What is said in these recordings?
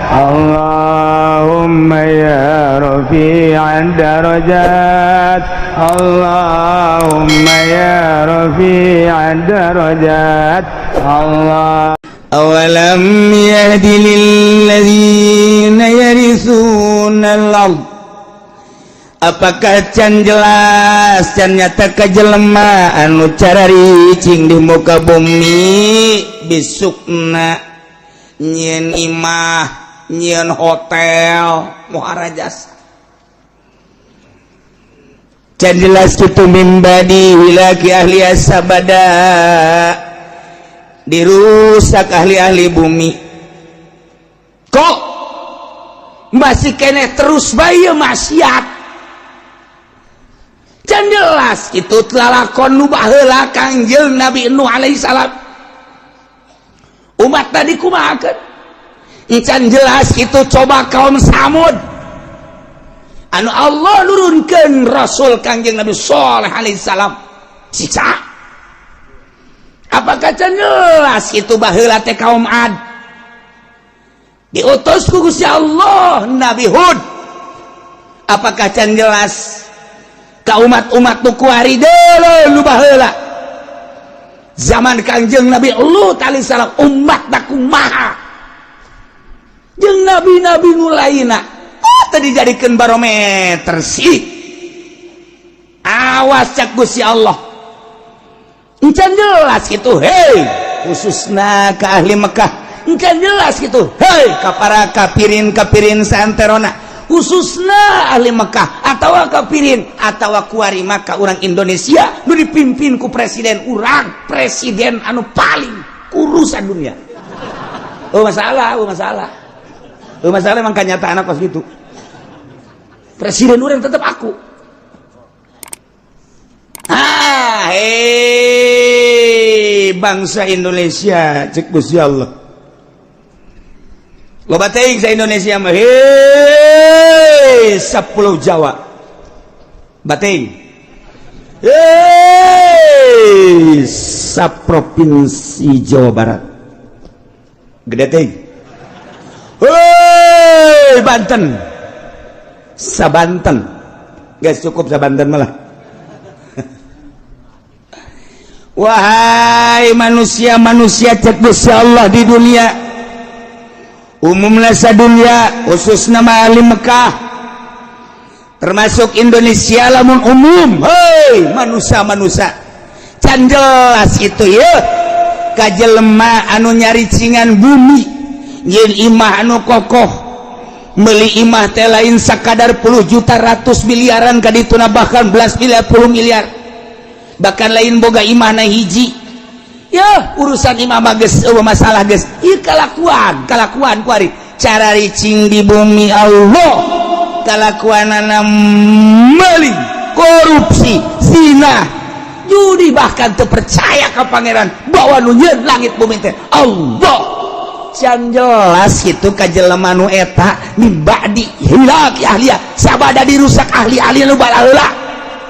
اللهم يا رفيع الدرجات، اللهم يا رفيع الدرجات، الله. أولم يهد للذين يرثون الأرض. Apakah can jelas, can nyata ka jelema anu cararicing di muka bumi, bisukna nyieun imah, nyieun hotel muara jasa? Can jelas kitu? من بعد إهلاك أهلها sabada dirusak ahli-ahli bumi, kok masih keneh terus bae maksiat? Can jelas itu lalakon nu baheula Kangjeng Nabi Nuh alaihissalam, umat tadi kumahakeun? Can jelas itu coba kaum Samud anu Allah nurunkeun Rasul Kangjeng Nabi Saleh alaihissalam, siksa? Apakah can jelas itu baheula teh kaum Ad diutus ku Gusti Allah Nabi Hud? Apakah can jelas ka umat-umat nu kuari deuleu nu baheula zaman Kangjeng Nabi Lut alaihissalam, umat kumaha, jeung nabi-nabi nu lainna? Oh, tadi dijadikeun barometer sih. Awas, cak Gusti Allah. Encan jelas itu, hei, khususna ke ahli Mekah? Encan jelas gitu, hei, ka para kafirin kafirin saanterona, khususna ahli Mekah atau kafirin atau kuari maka orang Indonesia nu dipimpin ku presiden urang, presiden anu paling kurusan dunia? Oh, masalah, oh, masalah, oh, masalah. Emang kenyataan kos gitu, presiden urang tetap aku. Ah, hei, bangsa Indonesia, cek Gusti Allah, loba teuing sa Indonesia mah. Hei, 10 Jawa bating, hei, sa provinsi Jawa Barat gede teuing, hei, Banten, sa Banten. Guys, cukup sa Banten malah. Wahai manusia-manusia, cek Gusti Allah, di dunia, umumnya dunia, khusus nama ahli Mekah, termasuk Indonesia lamun umum. Hei, manusia-manusia, can jelas itu ya ka jelema anu nyaricingan bumi, nyieun imah anu kokoh, beli imah teh lain sakadar puluh juta, ratus miliaran kadituna, bahkan belas miliar, puluh miliar. Bahkan lain boga imah na hiji ya, urusan imah mah geus euweuh masalah geus. Ieu kalakuan kalakuan kuari cara ricing di bumi Allah, kalakuanana meling, korupsi, zina, judi, bahkan teu percaya ka Pangeran bahwa nu nyieun langit bumi teh Allah. Can jelas itu ka jelema nu eta? من بعد إهلاك أهلها sabada dirusak ahli-ahli nu baheula,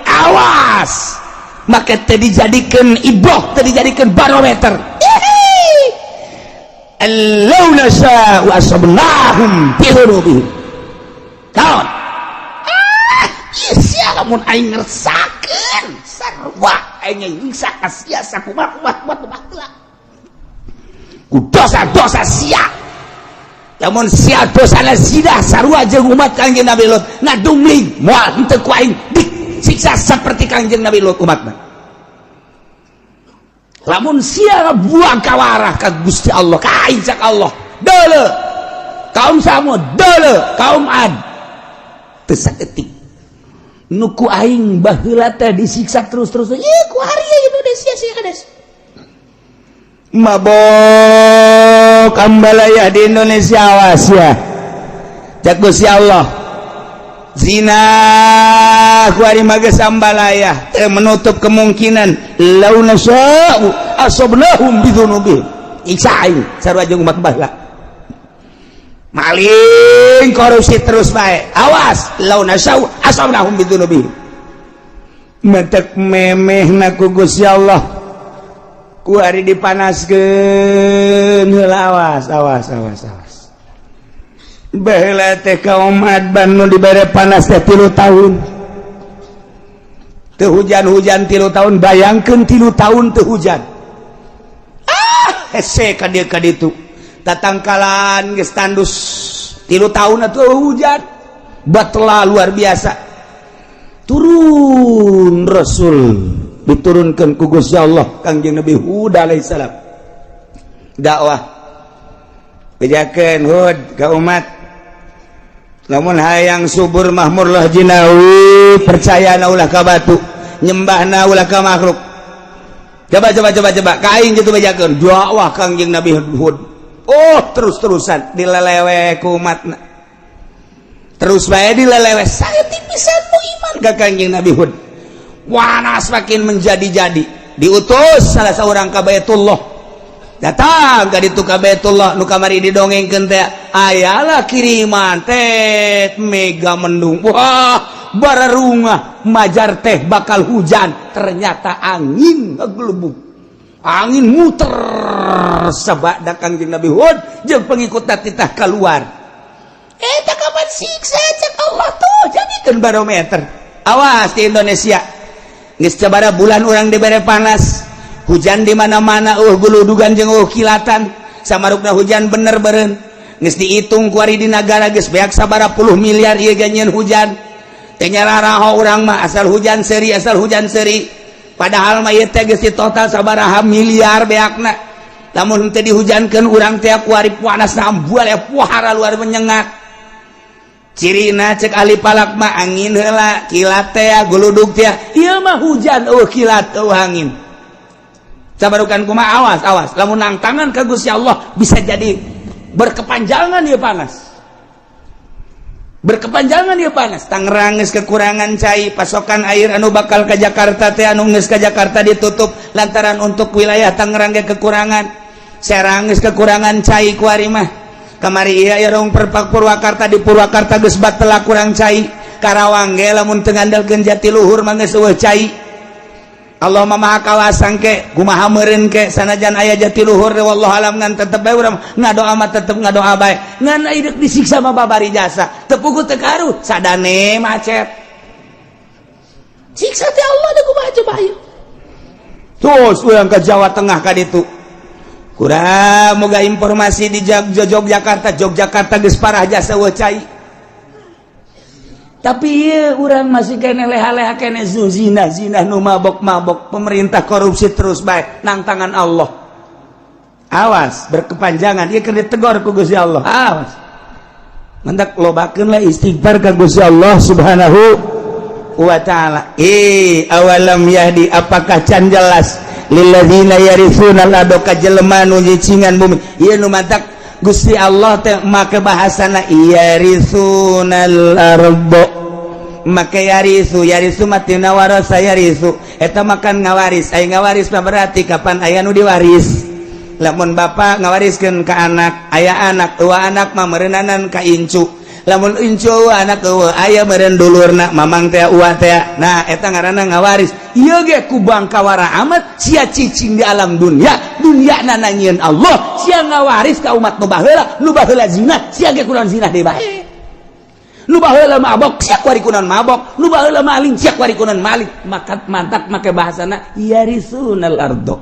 awas, maka teu dijadikan ibroh, teu dijadikan barometer. لو نشاء أصبناهم بذنوبهم. Kaon ah sia, lamun aing ngersakeun sarua aing nyiksa ka sia sakumaha kumaha kumaha ku dosa-dosa sia. Lamun sia dosana zina sarua jeung umat Kangjeng Nabi Lut, ngadumling, moal henteu ku aing disiksa seperti Kangjeng Nabi Lut umatna. Lamun sia buang kawarah ka Gusti Allah, ka aing, cak Allah, deuleu kaum Samud, deuleu kaum Ad, teu saeutik nu ku aing baheula teh disiksa terus-terus. Ieu ku hari Indonesia sih kades mabok ambalaya di Indonesia. Awas ya, cak Gusti Allah, zina kuari mah geus ambalaya, teu menutup kemungkinan. لو نشاء أصبناهم بذنوبهم. Iksa aing sarua jeung umat baheula, maling, korupsi terus bae, awas, لو نشاء أصبناهم بذنوبهم. Mentek memehna ku Gusti Allah kuari dipanaskeun heula. Awas, awas, awas, awas. Baheula teh kaum Ad nu dibere panas teh 3 tahun. Teu hujan-hujan 3 tahun, bayangkeun 3 tahun teu hujan. Ah, hese ka dieu ka ditu. Tatangkalan geus tandus 3 tahun atuh hujan. Batla luar biasa. Turun Rasul diturunkan ku Gusti Allah Kangjeng Nabi Hud alaihissalam. Dakwah bejakeun Hud ka umat, lamun hayang subur mahmurlah jinawi, percaya na ulah ka batu, nyembahna ulah ka makhluk. Coba coba coba coba ka aing kitu bejakeun dakwah Kangjeng Nabi Hud. Oh, terus-terusan dilelewe ku umatna. Terus bae dilelewe saya tipisan nu iman ka Kangjeng Nabi Hud. Wanas makin menjadi-jadi. Diutus salah seorang ka Baitullah. Datang ka ditu ka Baitullah nu kamari didongengkeun teh ayalah kiriman teh mega mendung. Wah, bararungah majar teh bakal hujan, ternyata angin ngegelebug. Angin muter sabada Kangjeng Nabi Hud jeung pengikutna titah keluar. Eta kapan siksa cek Allah tuh jadikeun barometer. Awas di Indonesia. Geus sabaraha bulan urang dibere panas, hujan di mana-mana, guludugan jeung kilatan, samarukna hujan bener beureun. Geus dihitung kuari di nagara geus beak sabaraha puluh miliar ieu ge nyieun hujan. Teh nyararaho urang mah asal hujan seuri, asal hujan seuri. Padahal mah ieu teh geus di total sabaraha miliar beakna. Lamun teu dihujankeun urang teh kuari panas nambual ya puhara luar menyengat. Cirina cek ahli falak mah angin heula, kilat teh guludug teh. Ieu mah hujan eueuh kilat eueuh angin. Sabarukan kumaha, awas awas lamun nangtangan ka Gusti Allah bisa jadi berkepanjangan ieu panas. Berkepanjangan ieu panas. Tangerang geus kekurangan cai, pasokan air anu bakal ke Jakarta teh anu geus ka Jakarta ditutup lantaran untuk wilayah Tangerang ge kekurangan. Serang geus kekurangan cai kuari mah. Kamari iya ya rong perpak Purwakarta, di Purwakarta geus batela kurang cai. Karawang ge lamun teu ngandalkeun Jatiluhur mah geus eueuh cai. Allah mah maha kawasang ke kumaha meureun ke sanajan aya Jatiluhur wallahu alam ngan tetep bae urang ngadoa mah tetep ngadoa bae. Ngan deuk disiksa mah babari jasa. Teu puguh teu karuh sadane macet. Siksa teh Allah da kumaha coba ieu. Terus urang ke Jawa Tengah ka ditu. Kurang moga informasi di Yogyakarta, Yogyakarta geus parah jasa eueuh cai. Tapi ieu urang masih kene leha-leha kene zina zina nu mabok-mabok, pemerintah korupsi terus bae nang tangan Allah. Awas berkepanjangan ieu keur ditegor ku Gusti Allah. Awas. Mantak lobakeun lah istighfar ka Gusti Allah Subhanahu wa taala. Awalam yahdi, apakah can jelas lilladzina yarithuna al-ardha ka jelema nu nyicingan bumi. Ieu nu mantak Gusti Allah teh make bahasana yarithunal ardo. Make yarithu, yarithu matina warasa yarithu. Eta makan ngawaris, aya ngawaris mah berarti kapan aya nu diwaris. Lamun bapak ngawariskeun ka anak, aya anak, eueuh anak mah meureunnanan ka incu. Lamun incu eueuh anak eueuh aya meureun dulurna, mamang teh uwa teh. Nah, eta ngaranna ngawaris. Ieu ge ku bangkawara amat sia cicing di alam dunia, dunia nanyieun Allah, sia ngawaris ka umat nu baheula, nu baheula zina, sia ge kunaon zina deui bae. Nu baheula mabok, sia kuari kunaon mabok, nu baheula maling, sia kuari kunaon maling. Maka mantak make bahasana yarisunal ardo.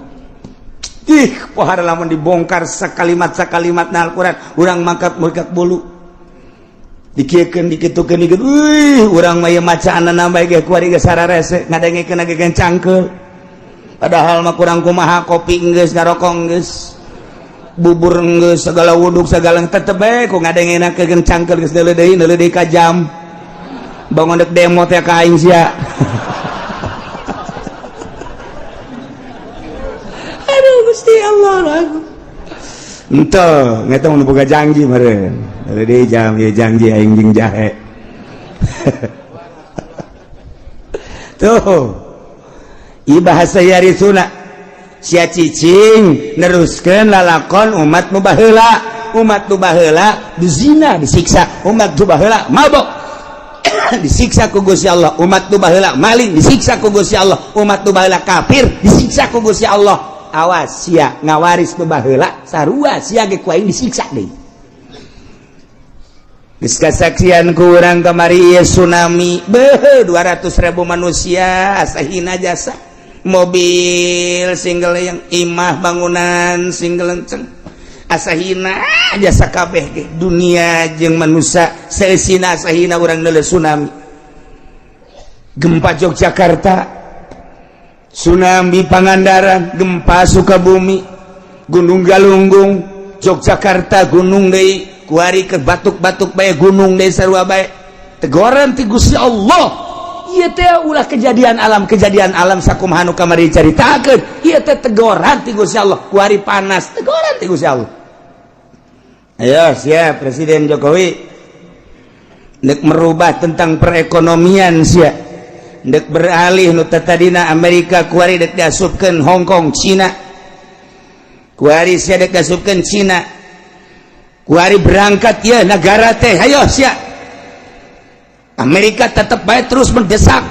Ih, pohara lamun dibongkar sakalimat sakalimat na Al-Qur'an, urang mangkat mangkat bulu. Dikieukeun dikitukeun dikit, wih, urang mah ieu macaanna bae ge kuari ge sararese ngadengekeun ge cangkeul. Padahal mah kurang kumaha kopi geus, ngarokok geus, bubur geus, segala wuduk segala tetep bae ku ngadengekeun cangkeul geus deuleu deui deuleu deui ka jam. Bangun dek demo teh ka aing sia. Aduh Gusti Allah aku. Ente, ngeta mun boga janji meureun. Deuleu jam ieu janji aing jeung jahe. Tuh. Ieu bahasa yarisuna. Sia cicing neruskeun lalakon umat nu baheula, umat nu baheula dizina disiksa, umat nu baheula mabok disiksa ku Gusti Allah, umat nu baheula maling disiksa ku Gusti Allah, umat nu baheula kafir disiksa ku Gusti Allah. Awas sia ngawaris nu baheula sarua sia ge ku aing disiksa deui. Geus kasaksian ku urang kamari ieu tsunami, beuh, 200.000 manusia asa hina jasa, mobil single yang imah bangunan single lenceng asa hina jasa kabeh ge. Dunia jeung manusia seusina asa hina urang neuleuh tsunami, gempa Yogyakarta, tsunami Pangandaran, gempa Sukabumi, Gunung Galunggung, Yogyakarta gunung deui, kuari ke batuk-batuk bae gunung deui, sarua bae tegoran ti Gusti Allah. Ieu teh ulah kejadian alam, kejadian alam sakumaha nu kamari caritakeun, ieu teh tegoran ti Gusti Allah. Kuari panas, tegoran ti Gusti Allah. Ayo siap, Presiden Jokowi ndek merubah tentang perekonomian sia, ndek beralih nu tadina Amerika, kuari dek diasupkeun Hong Kong, Cina. Kuari sia dek diasupkeun Cina. Kuari berangkat ya negara teh, ayo sia. Amerika tetap baik terus mendesak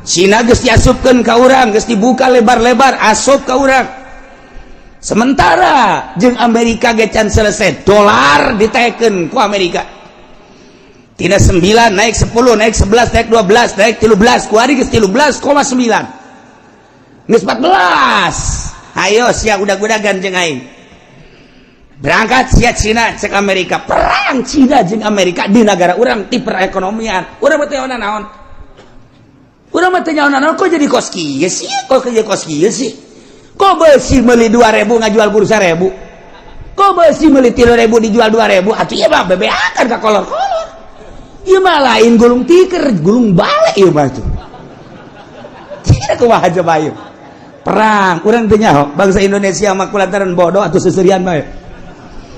Cina, geus diasupkeun ka urang, geus dibuka lebar-lebar asup ka urang. Sementara jeung Amerika ge can selesai, dolar ditaekkeun ku Amerika tina 9 naik 10, naik 11, naik 12, naik 13. Kuari geus 13,9, geus 14. Ayo sia udag-udagan jeung aing, berangkat sia Cina. Cek Amerika, perang Cina jeung Amerika di negara urang ti perekonomian. Urang mah teu naon, urang mah teu naon. Kok jadi kos kieu sih? Kok jadi kos kieu sih? Kok besi meuli 2000 ngajual bursa 1000? Kok besi meuli 3000 dijual 2000? Atuh ieu mah bebeakan ka kolor-kolor. Ieu mah lain gulung tiker, gulung balik ieu mah tuh. Tidak, kumaha coba ieu perang? Urang teu nyaho bangsa Indonesia mah kulantaran bodoh atau seserian bae.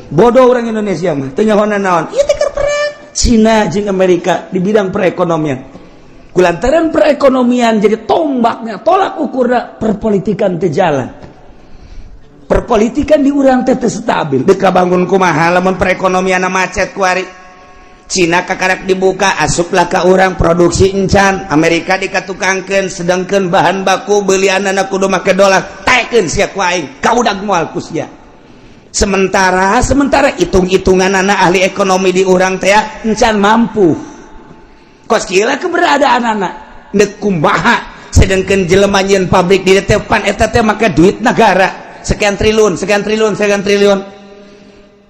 Bodoh orang Indonesia mah, teu nyaho naon. Ieu teh perang Cina jeung Amerika di bidang perekonomian. Kulantaran perekonomian jadi tombaknya, tolak ukurna perpolitikan teu jalan. Perpolitikan di urang teh teu stabil. Dek bangun kumaha lamun perekonomian macet kuari? Cina kakarak dibuka, asuplah ka urang, produksi encan. Amerika dikatukangkeun, sedangkan bahan baku belianana kudu make dolar. Taekeun sia ku aing, kaudag moal ku sia. Sementara sementara hitung-hitungan anak ahli ekonomi di urang teh encan mampu. Kos kieu keberadaan anak nek kumaha, sedangkan jelema nyieun pabrik di depan eta teh make duit negara sekian triliun, sekian triliun, sekian triliun.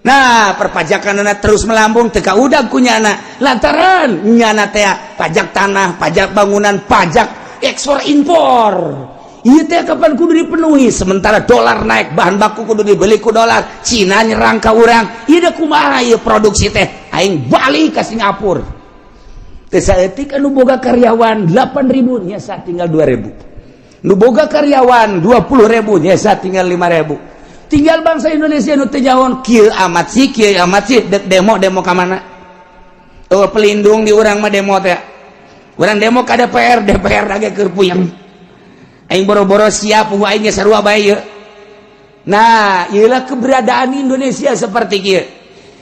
Nah, perpajakan anak terus melambung, teka udah kunyana lantaran nyana teh pajak tanah, pajak bangunan, pajak ekspor impor. Iya teh kapan kudu dipenuhi? Sementara dolar naik, bahan baku kudu dibeli ku dolar. Cina nyerang ka urang. Ieu da kumaha ieu produksi teh? Aing balik ke Singapura. Teu saeutik, anu boga karyawan 8000 nyesa tinggal 2000. Nu boga karyawan 20.000 nyesa tinggal 5000. Tinggal bangsa Indonesia nu teu nyaho, kieu amat sih, kieu amat sih, dek demo, demo ka mana? Oh, pelindung di urang mah demo teh. Urang demo ka DPR, DPR lagi keur puyeng. Aing boro-boro siap, aing ge sarua bae ieu. Nah, ieulah keberadaan Indonesia seperti kieu.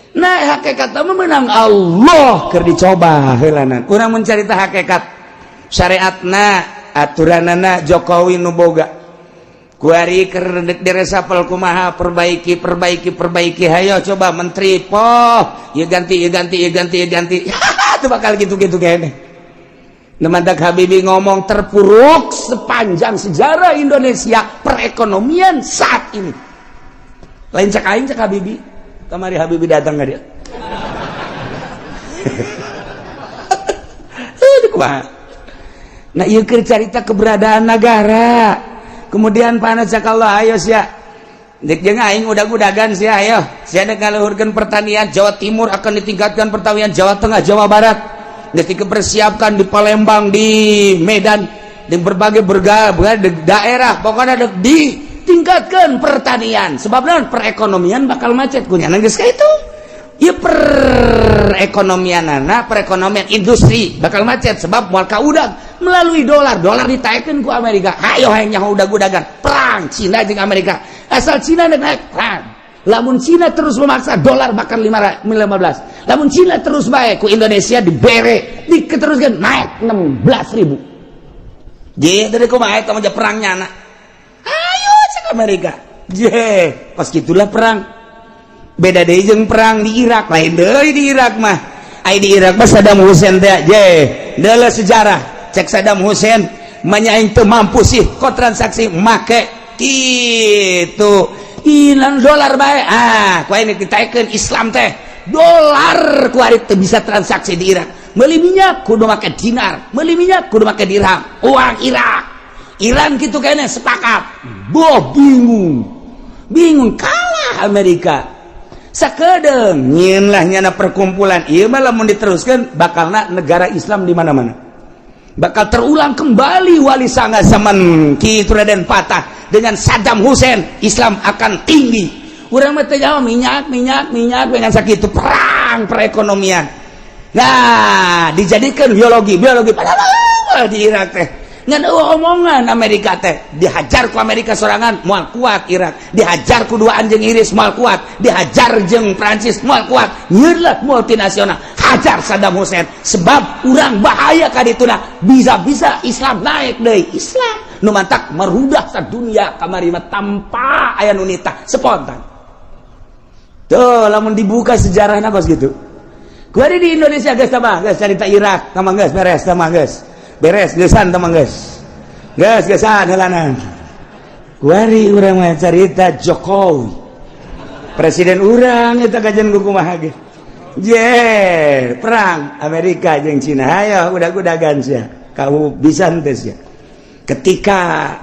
Nah, hakikat mah menang Allah keur dicoba heulanan. Urang mencarita hakikat syariatna, aturanana Jokowi nu boga. Kuari keur diresapel kumaha? Perbaiki, perbaiki, perbaiki. Hayo coba menteri poh, ieu ganti, ieu ganti, ieu ganti, ieu ganti. Itu bakal gitu-gitu kayaknya. Mantak Habibie ngomong terpuruk sepanjang sejarah Indonesia perekonomian saat ini. Lain cek aing, cek Habibie. Kamari Habibie datang nggak dia? Kumaha? Nah, ieu keur carita keberadaan negara. Kemudian panas cek Allah, ayo sia. Dek jeung aing udag-udagan sia, ayo. Sia dek ngaluhurkeun pertanian Jawa Timur, akan ditingkatkan pertanian Jawa Tengah, Jawa Barat. Ketika persiapkan di Palembang, di Medan, di berbagai berbagai daerah, pokoknya dek ditingkatkan pertanian. Sebab naon? Perekonomian bakal macet kunya geus ka itu. Ya, perekonomian anak, perekonomian industri bakal macet sebab moal kaudag melalui dolar. Dolar ditaekkeun ku Amerika. Hayo hayang nyaho udag-udagan perang Cina jeung Amerika. Asal Cina naik perang. Lamun Cina terus memaksa, dolar bahkan 15. Lamun Cina terus baik ku Indonesia dibere diteruskan naik 16 ribu. Jadi dari kumaha eta mah perangnya anak? Ayo cek Amerika. Je, pas gitulah perang. Beda deui jeung perang di Irak, lain deui di Irak mah. Ai di Irak mah Saddam Hussein teh je deuleu sejarah. Cek Saddam Hussein, "Manya aing teu mampu sih kok transaksi make kitu ilan dolar bae." Ah, ku aing ditaekeun Islam teh dolar. Ku ari teu bisa transaksi di Irak, meuli minyak kudu make dinar, meuli minyak kudu make dirham, uang Irak. Iran gitu kayaknya sepakat. Boh, bingung bingung, kalah Amerika. Sakedeng nyieun lah nyana perkumpulan. Ieu mah lamun diteruskan bakalna negara Islam di mana-mana, bakal terulang kembali Wali Sanga zaman Ki Raden Patah dengan Saddam Hussein. Islam akan tinggi. Urang mah teu jauh, minyak minyak minyak dengan sakitu perang perekonomian. Nah, dijadikan biologi biologi, padahal di Irak teh ngan eueuh omongan Amerika teh. Dihajar ku Amerika sorangan, moal kuat Irak. Dihajar ku dua anjing Inggris, moal kuat. Dihajar jeung Prancis, moal kuat. Nyieun lah multinasional, hajar Saddam Hussein, sebab urang bahaya ka dituna, bisa-bisa Islam naik deui. Islam nu mantak merudah sadunia kamari mah tanpa aya nu nitah, spontan tuh. Lamun dibuka sejarahna kos gitu. Kuari di Indonesia geus tambah geus carita Irak tambah geus beres, tambah geus beres, geusan tambah geus geus geusan heulanan. Kuari urang mah carita Jokowi, presiden urang eta kajian kumaha ge. Je perang Amerika jeung Cina, ayo udah-udagan sia, kamu bisa henteu sia? Ketika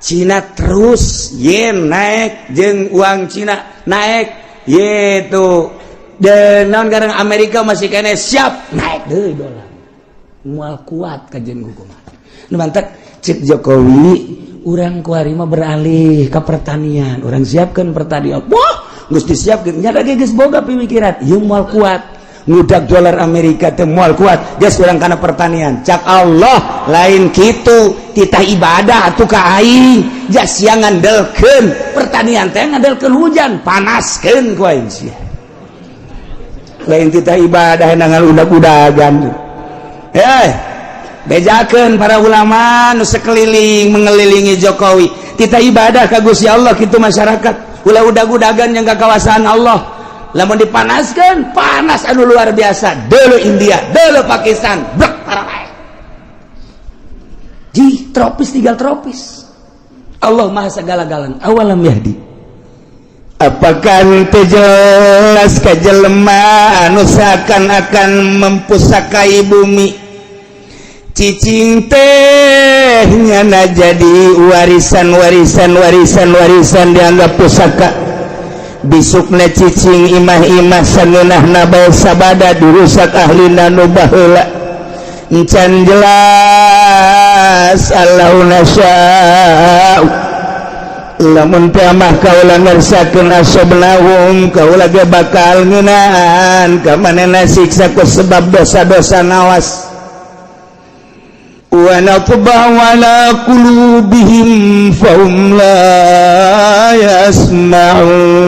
Cina terus yen naik jeung uang Cina naik yaitu dan non kadang Amerika masih kene siap naik deui dolar, moal kuat kajian kumaha. Nu mantak cek Jokowi, urang kuari mah beralih ke pertanian, urang siapkan pertanian. Wah, geus disiapkeun nya ge, geus boga pemikiran ieu moal kuat ngudak dolar Amerika teh, moal kuat, geus urang kana pertanian. Cak Allah, lain kitu, titah ibadah atuh ka aing, jas sia ngandelkeun pertanian teh ngandelkeun hujan, panaskeun ku aing sia. Lain titah ibadah nangal udag-udagan. Eh, bejakeun para ulama nu sekeliling mengelilingi Jokowi, titah ibadah ka Gusti Allah kitu. Masyarakat ulah udag-udagan yang kekuasaan Allah. Lamun dipanaskan, panas anu luar biasa. Dulu India, dulu Pakistan, brek para di tropis, tinggal tropis. Allah Maha segala-galana. Awalam yahdi, apakah teu jelas ka jelema anu seakan-akan mempusakai bumi? Cicing teh nyana jadi warisan, warisan, warisan, warisan, dianggap pusaka. Bisukna cicing imah-imah sangeunahna bae sabada dirusak ahlina nu baheula. Encan jelas Allahu nasya'u, lamun mah kaula ngersakeun, asobnahum, kaula ge bakal ngeunaan ka manehna siksa ku sebab dosa-dosa. Nawas, wa natba'u ala qulubihim fahum la yasma'un.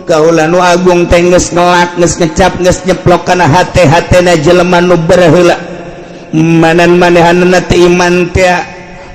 Kaula nu agung teh geus ngelak, geus ngecap, geus nyeplok kana hate-hatena jelema nu baraheula. Manan manehanana teu iman teh,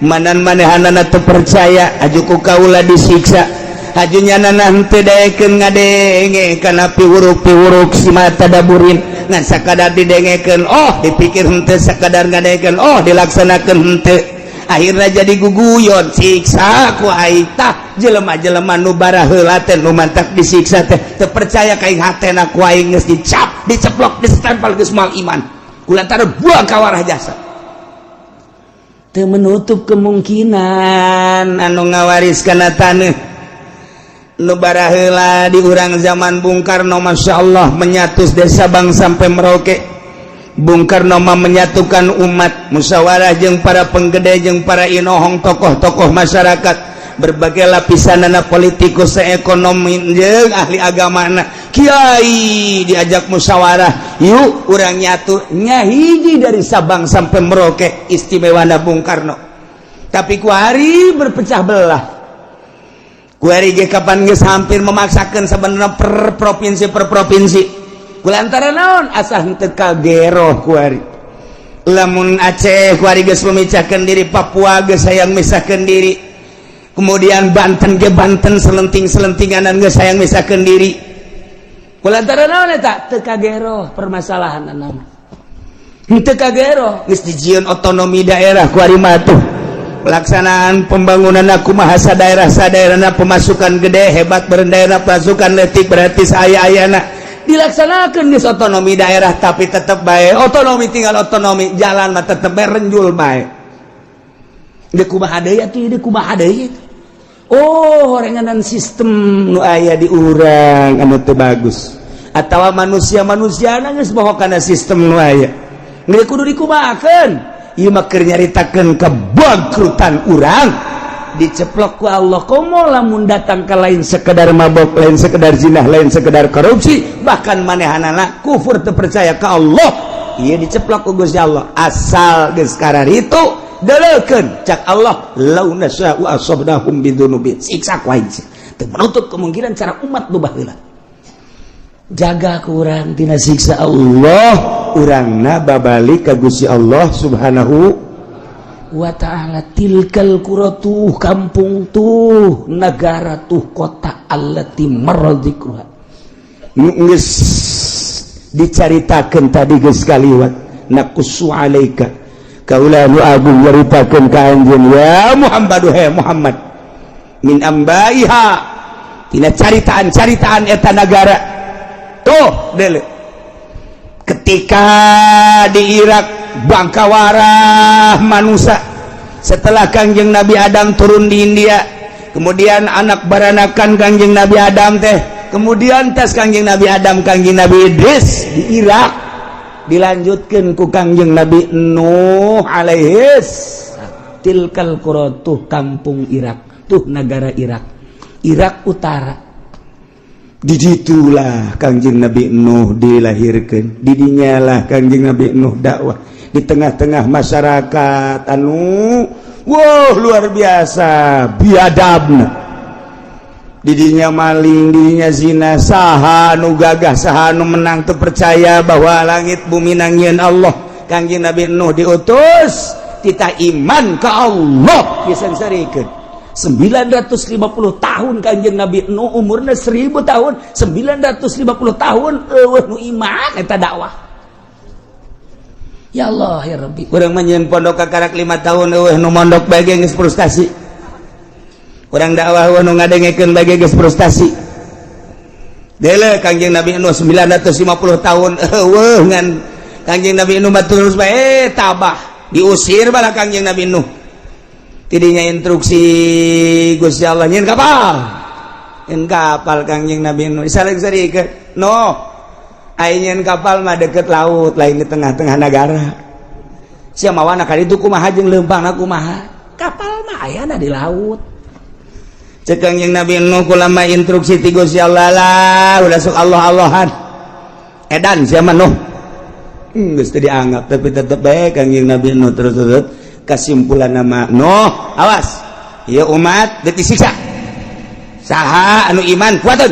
manan manehanana teu percaya, aju ku kaula disiksa. Aju nyanana henteu daekeun ngadenge kana piwuruk-piwuruk si mata daburin, ngan sakadar didengekeun oh dipikir henteu, sakadar ngadengekeun oh dilaksanakeun henteu, akhirnya jadi guguyon, siksa ku aing. Tah, jelema-jelema nu baraheula teh nu mantak disiksa teh teu percaya ka aing, hatena ku aing geus dicap, diceplok, ditempel, geus moal iman kulantaran buang kawarah jasa. Teu menutup kemungkinan anu ngawaris kana taneuh nu baraheula di urang zaman Bung Karno, Masya Allah, menyatu desa Sabang sampai Merauke. Bung Karno mah menyatukan umat, musyawarah jeung para penggede, jeung para inohong, tokoh-tokoh masyarakat berbagai lapisan, anak politikus, ekonomi, jeung ahli agama, kiai, diajak musyawarah, yuk urang nyatu nyahiji dari Sabang sampai Merauke. Istimewa Bung Karno, tapi kuari berpecah belah. Kuari ge kapan geus hampir memaksakan sebenarnya per provinsi, per provinsi, kulantaran naon? Asa henteu kageroh kuari. Lamun Aceh kuari geus memecahkan diri, Papua geus hayang misahkeun diri, kemudian Banten ge, Banten selenting-selentinganan geus hayang misahkeun diri. Kulantaran naon eta? Teu kagero permasalahan nama. Teu kagero geus dijieun otonomi daerah ku ari mah tuh. Pelaksanaan pembangunan aku bahasa daerah sadaerahna, pemasukan gede hebat daerah, pasukan letik berarti saya ayana dilaksanakan geus otonomi daerah, tapi tetap baik otonomi tinggal otonomi, jalan mah tetep bae renjul bae. Deuk kumaha deui atuh, deuk kumaha deui? Oh, horenganan sistem nu aya di urang anu teu bagus atawa manusia-manusia geus bohong kana sistem nu aya. Geus kudu dikumahakeun? Ieu mah keur nyaritakeun kebangkrutan urang diceplok ku Allah. Komo lamun datang ke lain sekedar mabok, lain sekedar zina, lain sekedar korupsi, bahkan manehanana kufur, teu percaya ka Allah, ieu diceplok ku Gusti Allah. Asal geus itu deleukeun, cak Allah, lau nasya'u asabnahum bidzunubihim, siksa ku aing. Teu menutup kemungkinan cara umat nu baheula jaga ku urang tina siksa Allah, urangna babalik ka Gusti Allah Subhanahu wa ta'ala. Tilkal qura, tuh kampung, tuh negara, tuh kota, allati marra dzikruha, geus dicaritakeun tadi, geus kaliwat. Naqussu alaika, kaula nu agung nyaritakeun ka anjeun ya Muhammad, he Muhammad, min ambaiha, tina caritaan-caritaan eta nagara. Tuh dele, ketika di Irak bangkawarah manusia setelah Kangjeng Nabi Adam turun di India, kemudian anak baranakan Kangjeng Nabi Adam teh, kemudian tes Kangjeng Nabi Adam, Kangjeng Nabi Idris di Irak, dilanjutkan ku Kangjeng Nabi Nuh alaihis. Tilkal qura, tuh kampung Irak, tuh negara Irak, Irak Utara. Diditulah Kangjeng Nabi Nuh dilahirkan, didinyalah Kangjeng Nabi Nuh dakwah di tengah-tengah masyarakat anu wow luar biasa biadabna. Didinya maling, didinya zina. Saha nu gagah, saha nu menang? Percaya bahwa langit bumi nangieun Allah. Kangjeng Nabi Nuh diutus, kita iman ke Allah disengsarikeun 950 tahun. Kanjeng Nabi Nuh umurnya 1000 tahun, 950 tahun euweuh nu iman eta dakwah. Ya Allah ya Rabbi, urang mah nyieun pondok kakarak 5 tahun, euweuh nu mondok bae geus frustasi. Urang dakwah, nu ngadengekeun bae geus frustasi. Dele Kangjeng Nabi Nuh 950 tahun euweuh, ngan Kangjeng Nabi Nuh mah terus bae tabah, diusir bala Kangjeng Nabi Nuh. Tidinya instruksi Gusti Allah nyieun kapal, nyieun kapal. Kangjeng Nabi Nuh saling-sarikeun, "Nuh, aing nyieun kapal mah deket laut, lain di tengah-tengah negara. Sia mawana ka ditu kumaha jeung leumpangna kumaha? Kapal mah ayana di laut." Cek Kangjeng Nabi Nuh, kulama instruksi ti Gusti Allah lah, udah sok Allah Allahan, edan sia mah Nuh. Geus teu dianggap, tapi tetep bae Kangjeng Nabi Nuh terus terus. Kesimpulan nama, Nuh, awas ieu umat deuk disiksa, saha anu iman kuateun.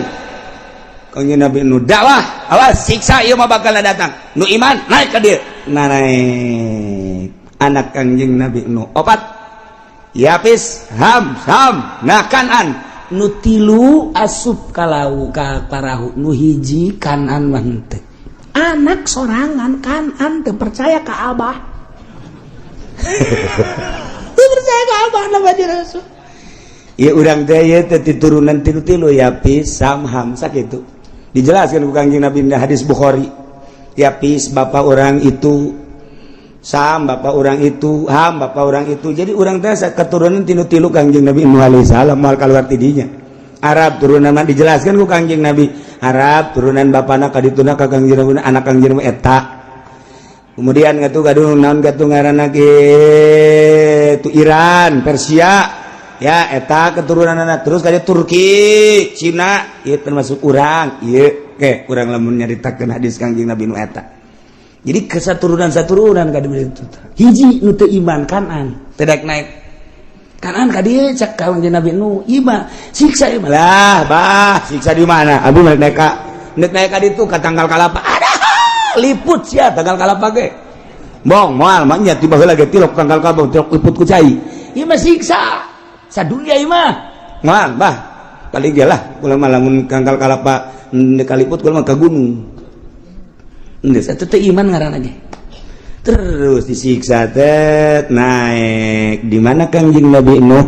Kangjeng Nabi Nuh dakwah, awas siksa ieu mah bakal datang, nu iman naik ka dieu. Nah, naik anak Kangjeng Nabi Nuh opat, Yapis, Ham, Sam, nah Kanan. Nu tilu asup kalau ka parahu, nu hiji Kanan mah henteu. Anak sorangan Kanan teu percaya ka Abah, teu percaya ka Abah nama di Rasul. Ya urang teh ieu teh turunan tilu-tilu, Yapis, Sam, Ham, sakitu. Dijelaskan ku Kangjeng Nabi di hadis Bukhari. Yapis bapak orang itu, Sam bapak orang itu, Ham bapak orang itu. Jadi urang teh keturunan tinu tilu Kangjeng Nabi Nuh alaihi salam, moal keluar tidinya. Arab turunan mah dijelaskan ku Kangjeng Nabi. Arab turunan bapana ka dituna ka Kangjeng Nabi, anak Kangjeng Nabi eta. Kemudian ngatu gaduh naon gatuh ngaranna itu Iran, Persia ya, eta keturunan anak. Terus ka Turki, Cina, ieu termasuk urang ieu ke urang lamun nyaritakeun hadis Kangjeng Nabi nu eta. Jadi kesaturunan saturunan ka itu hiji nu teu iman, Kanan, teu daek naik. Kanan ka dieu, cak Kangjeng Nabi nu iman, siksa ieu lah bah, siksa di mana? Abi naik ka naik naik ka ditu ka tanggal kalapa, ada liput sia tanggal kalapa ge bong moal mah nya tiba heula ge tilok tanggal kalapa, tilok liput ku cai, ieu mah siksa sadunia ieu mah moal bah. Kali ge lah kula mah lamun tanggal kalapa. Kaliput kula mah ka gunung. Geus eta teh iman ngaranna ge. Terus disiksa teh naik di mana Kangjeng Nabi Nuh?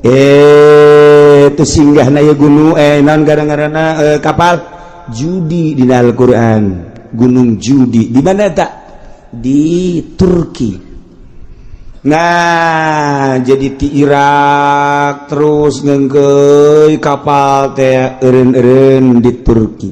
Itu singgah na gunung, naon gara-garana, kapal Judi di Al-Qur'an, Gunung Judi. Di mana tak? Di Turki. Nah, jadi di Irak terus ngengkei kapal teh eureun-eureun di Turki.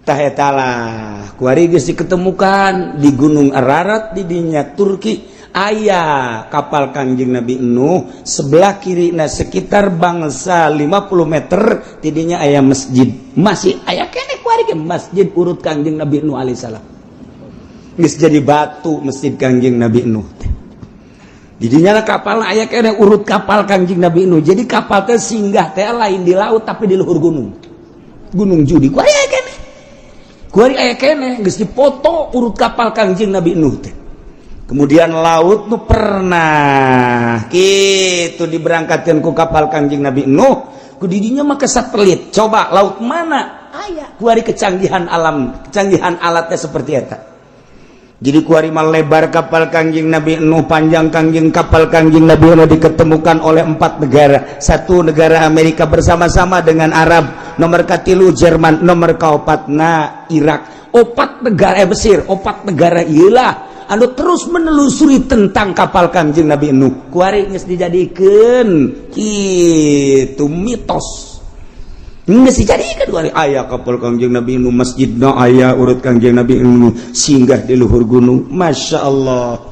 Tah, eta lah kuari geus diketemukan di Gunung Ararat di dinya Turki aya kapal Kangjeng Nabi Nuh. Sebelah kiri, nah, sekitar bangsa 50 meter tidinya aya masjid, masih aya keneh kuari ge masjid urut Kangjeng Nabi Nuh alaihissalam. Geus jadi batu masjid Kangjeng Nabi Nuh teh. Didinya kapal aya keneh urut kapal Kangjeng Nabi Nuh. Jadi kapal teh singgah teh lain di laut, tapi di luhur gunung, Gunung Judi. Kuari aya keneh, kuari aya keneh, geus dipoto urut kapal Kangjeng Nabi Nuh teh. Kemudian laut tuh pernah gitu diberangkatkan ku kapal Kangjeng Nabi Nuh ku didinya mah ke satelit. Coba laut mana aya kuari, kecanggihan alam, kecanggihan alatnya seperti eta. Jadi kuari mah lebar kapal Kangjeng Nabi Nuh, panjang kangjeng kapal Kangjeng Nabi Nuh diketemukan oleh empat negara. Satu negara Amerika bersama-sama dengan Arab, nomor katilu Jerman, nomor kaopatna Irak. Opat negara, Mesir, opat negara iyalah anu terus menelusuri tentang kapal Kangjeng Nabi Nuh. Kuari geus dijadikeun kitu mitos. Geus dijadikeun kuari aya kapal Kangjeng Nabi Nuh, masjidna aya urut Kangjeng Nabi Nuh singgah di luhur gunung. Masya Allah,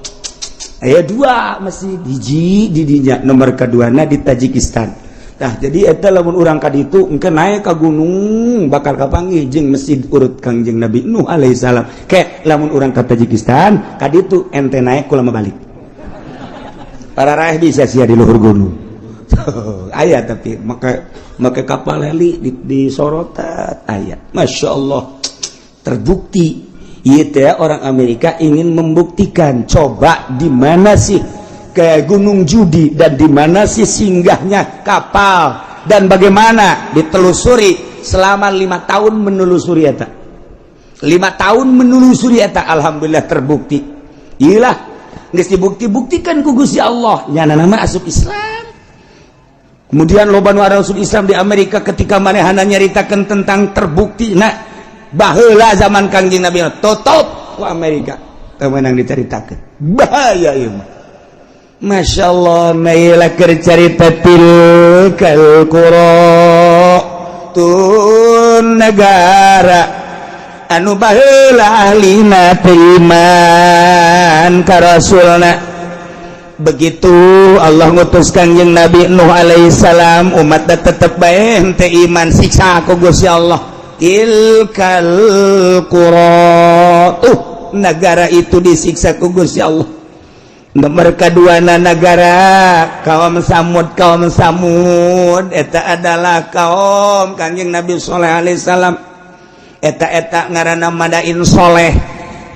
aya dua masjid, hiji di dinya, nomor keduana di Tajikistan. Nah, jadi eta lamun urang ka ditu engke naik ka gunung bakal kapanggih jeung masjid urut Kangjeng Nabi Nuh alaihissalam. Ke lamun urang ka Tajikistan ka ditu ente naik, kula mah balik. Para raih bisa sia di luhur gunung. Aya, tapi make make kapal heli di sorotat aya. Masya Allah, terbukti. Ieu teh orang Amerika ingin membuktikan, coba di mana sih ke Gunung Judi dan di mana sih singgahnya kapal dan bagaimana ditelusuri selama 5 tahun menelusuri eta, 5 tahun menelusuri eta. Alhamdulillah terbukti. Iyalah, geus dibukti-buktikan ku Gusti Allah, nyana nama asup Islam. Kemudian loba nu asup Islam di Amerika ketika manehana nyaritakeun tentang terbukti. Nah, baheula zaman Kangjeng Nabi tutup ku Amerika, teu meunang dicaritakeun, bahaya ieu mah. Masya Allah, naila carita tilkal qura tun negara anu baheula ahlina teu iman ka rasulna. Begitu Allah ngutus Kangjeng Nabi Nuh alaihissalam, umat tetep bae henteu iman, siksa ku Gusti Allah. Tilkal qura tuh, negara itu disiksa ku Gusti Allah. Nomor kedua negara kaum Samud. Kaum Samud eta adalah kaum Kangjeng Nabi Soleh alaihissalam. Eta eta ngaranna Madain Soleh.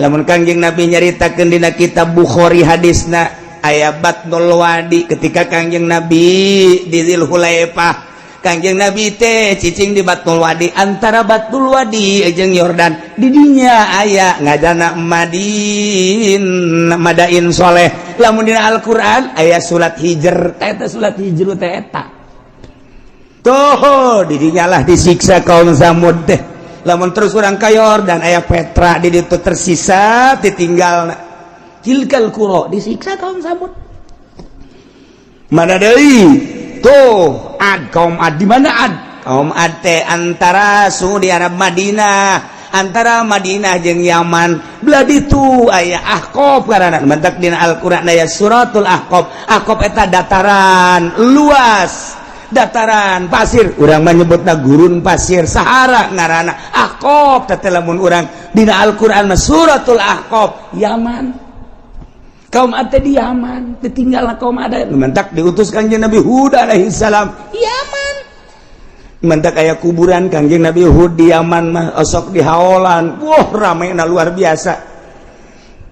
Lamun Kangjeng Nabi nyaritakeun dina kitab Bukhari, hadisna aya Batnul Wadi. Ketika Kangjeng Nabi di Dzulhulaifah, Kangjeng Nabi teh cicing di Batnul Wadi, antara Batnul Wadi jeung Yordan. Didinya aya ngajana Madin, Madain Soleh. Lamun dina Al-Qur'an aya surat Hijr, teh eta surat Hijr teh eta tuh. Didinya lah disiksa kaum Samud teh. Lamun terus urang ka Yordan aya Petra di ditu, tersisa ditinggal. Tilkal qura disiksa kaum Samud. Mana deui tuh? Ad, kaum Ad. Di mana Ad? Kaum Ad teh antara Saudi Arab, Madinah, antara Madinah jeung Yaman belah ditu aya Ahqaf karana mentak dina Al-Qur'an aya suratul Ahqaf. Ahqaf eta dataran luas, dataran pasir, urang menyebutna gurun pasir, Sahara ngaranna. Ahqaf teh lamun urang dina Al-Qur'an mah suratul Ahqaf, Yaman. Kaum Ad di Yaman ditinggal. Kaum Ad mentak diutus Kangjeng Nabi Hud alaihi salam Yaman, mentak aya kuburan Kangjeng Nabi Hud di Yaman mah, osok di haolan. Wah, rame na luar biasa.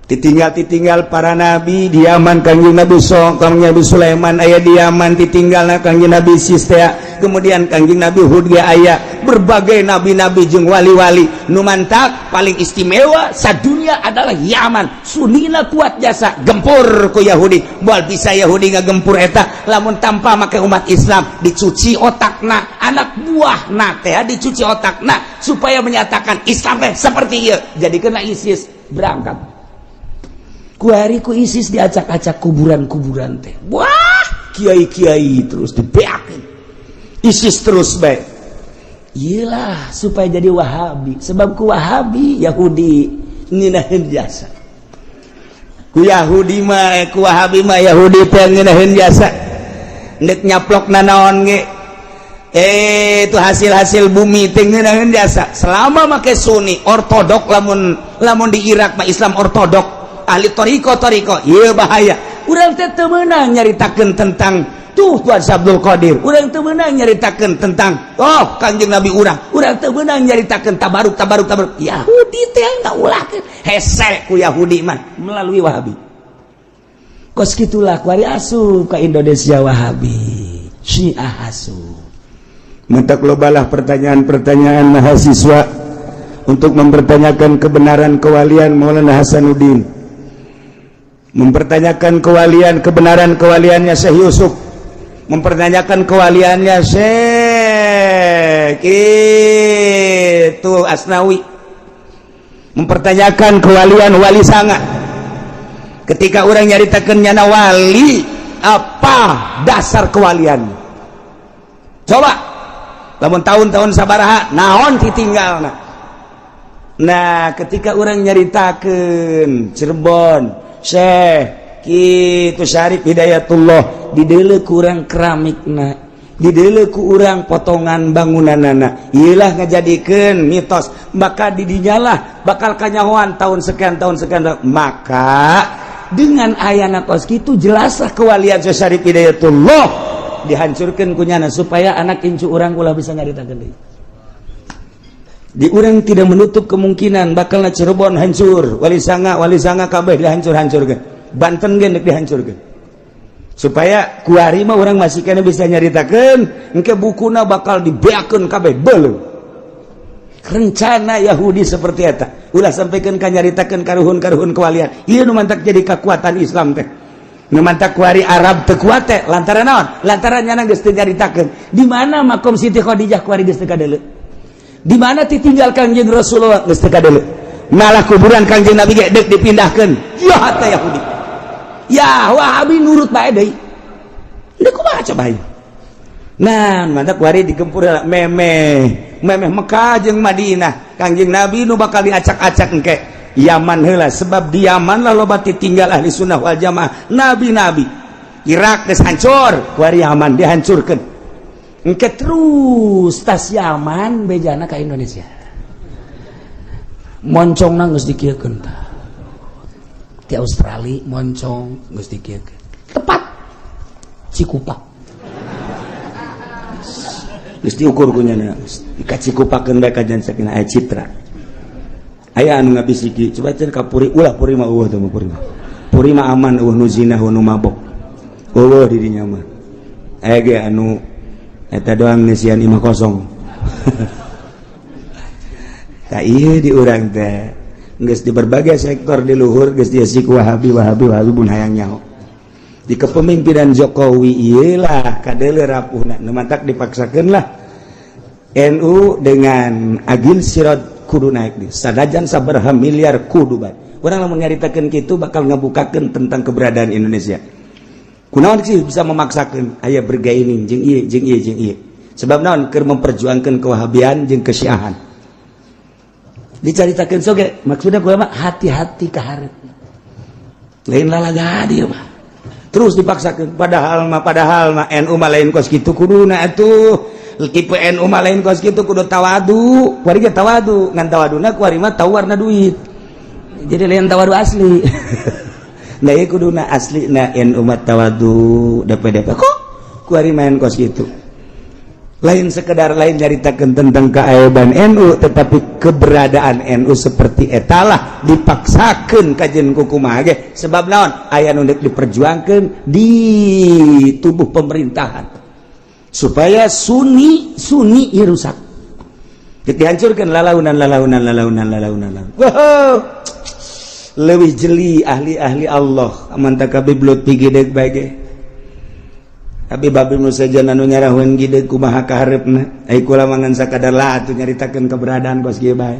Ditinggal ditinggal para nabi di Yaman. Kangjeng Nabi, so Kangjeng Nabi Sulaiman aya di Yaman, ditinggal Kangjeng Nabi Sistea, kemudian Kangjeng Nabi Hud ge aya, berbagai nabi-nabi jeung wali-wali. Nu mantak paling istimewa sadunia adalah Yaman. Sunina kuat jasa gempur ku Yahudi. Moal bisa Yahudi ngagempur eta lamun tanpa make umat Islam dicuci otakna, anak buahna teh dicuci otakna supaya menyatakan Islam teh seperti ieu. Jadi kena ISIS berangkat kuari ku ISIS diacak-acak kuburan-kuburan teh. Wah, kiai-kiai terus dibeakin ISIS terus baik. Iyalah, supaya jadi Wahabi, sebab ku Wahabi Yahudi ngeunaheun jasa. Ku Yahudi mah, ku Wahabi mah Yahudi teh ngeunaheun jasa. Ndek nyaplok nanaon ge, itu hasil-hasil bumi teh ngeunaheun jasa selama make Sunni ortodok. Lamun lamun di Irak mah Islam ortodok, ahli toriko toriko. Iya, bahaya. Urang teh teu meunang nyaritakeun tentang tuh Tuhan Abdul Qadir, urang teu meunang nyaritakeun tentang, oh, Kanjeng Nabi urang, urang teu meunang nyaritakeun tabaruk tabaruk tabaruk. Yahudi teh ngaulahkeun hese ku Yahudi mah melalui Wahabi. Kos kitulah kuari asup ka Indonesia Wahabi, Syiah asup. Mentak lobalah pertanyaan-pertanyaan mahasiswa untuk mempertanyakan kebenaran kewalian Maulana Hasanuddin, mempertanyakan kewalian, kebenaran kewaliannya Syekh Yusuf, mempertanyakan kewaliannya Syekh itu Asnawi, mempertanyakan kewalian Wali Sanga. Ketika orang nyaritakan nyana wali, apa dasar kewalian? Coba lamun tahun-tahun sabaraha, naon ditinggal? Nah, ketika orang nyaritakan Cirebon, Syekh kitu Syarif Hidayatullah, didele kurang keramikna, didele ku urang potongan bangunanana, iyalah ngajadikeun mitos. Maka didinyalah bakal kanyahoan tahun sekian, tahun sekian. Maka dengan ayana kos kitu, jelaslah kewalian Syekh Syarif Hidayatullah dihancurkan kunyana supaya anak incu urang ulah bisa nyaritakeun deui. Di urang tidak menutup kemungkinan bakal Cirebon hancur, Wali Sanga, Wali Sanga kabeh dihancur-hancurkan, Banten ge dihancurkan, supaya kuari mah orang masih kena bisa nyaritakeun. Engke bukuna bakal dibeakeun kabeh, beuleum. Rencana Yahudi seperti eta, ulah sampaikan ka nyaritakeun karuhun-karuhun kewalian. Ieu nu mantak jadi kekuatan Islam teh. Nu mantak kuari Arab teu kuat teh lantaran naon? Lantaran nyana geus teu nyaritakeun di mana makom Siti Khadijah. Kuari geus teu kadeuleu di mana ditinggal Kangjeng Rasulullah, geus teu kadeuleu. Malah kuburan Kangjeng Nabi ge deuk dipindahkeun. Ya teh Yahudi, ya Wahabi nurut bae deui. Deuk kumaha coba ieu? Nah, mantap kuari digempur memeh memeh Mekah jeung Madinah, Kangjeng Nabi nu bakal diacak-acak engke. Yaman heula, sebab di Yaman lah loba tinggal ahli sunnah wal jamaah, nabi-nabi. Irak geus hancur, kuari Yaman dihancurkeun. Engke terus tas Yaman bejana ka Indonesia, moncongna geus dikieukeun tah. Di Australia moncong geus dikieukeun, tepat Cikupa geus diukur ku nyana, dikacikupakeun bae kajian sakinah. Aya citra, aya anu ngabisiki, coba cenah ka Puri. Ulah, Puri mah eueuh teh mah. Puri mah, Puri mah aman, eueuh nu zina, eueuh nu mabok, eueuh di dinya mah. Aya ge anu eta doang, ngisian imah kosong. Tak iya, di urang teh geus di berbagai sektor di luhur geus diisi ku Wahabi, Wahabi, Wahabi. Mun hayang nyaho di kepemimpinan Jokowi iyalah kadeule rapuhna. Nu mantak dipaksakeun lah NU dengan Agil Siraj kudu naik di sadajan sabaraha miliar kudu bae. Urang lamun nyaritakeun kitu bakal ngabukakeun tentang keberadaan Indonesia. Kunaon sih bisa memaksakeun aya bergaining jeung ieu jeung ieu jeung ieu? Sebab naon? Keur memperjuangkan kewahabian jeung kesyiahan dicaritakeun soge. Maksudnya gue mah hati-hati ka hareup, lain lalaga dia mah terus dipaksakeun. Padahal mah NU mah lain kos kitu kuduna atuh. Tipe NU mah lain kos kitu, kudu tawadu. Kuari ge tawadu, ngan tawaduna kuari mah tawarna duit, jadi lain tawadu asli. Nah, ieu kuduna asli na NU mah tawadu DPDP, kok kuari main kos kitu. Lain sekedar lain nyaritakeun tentang keaiban NU, tetapi keberadaan NU seperti etalah dipaksakeun kajen ku kumaha ge, sebab naon aya nu diperjuangkeun di tubuh pemerintahan supaya Sunni Sunni ieu rusak, dihancurkan lalaunan lalaunan lalaunan lalaunan. Wow, leuwih jeli ahli-ahli Allah aman kabeh blut gideg bae ge. Habib Habib nu sejen anu nyarahun gideg kumaha kahareupna. Ai kula mah ngan sakadar lah atuh nyaritakeun keberadaan kos kieu bae.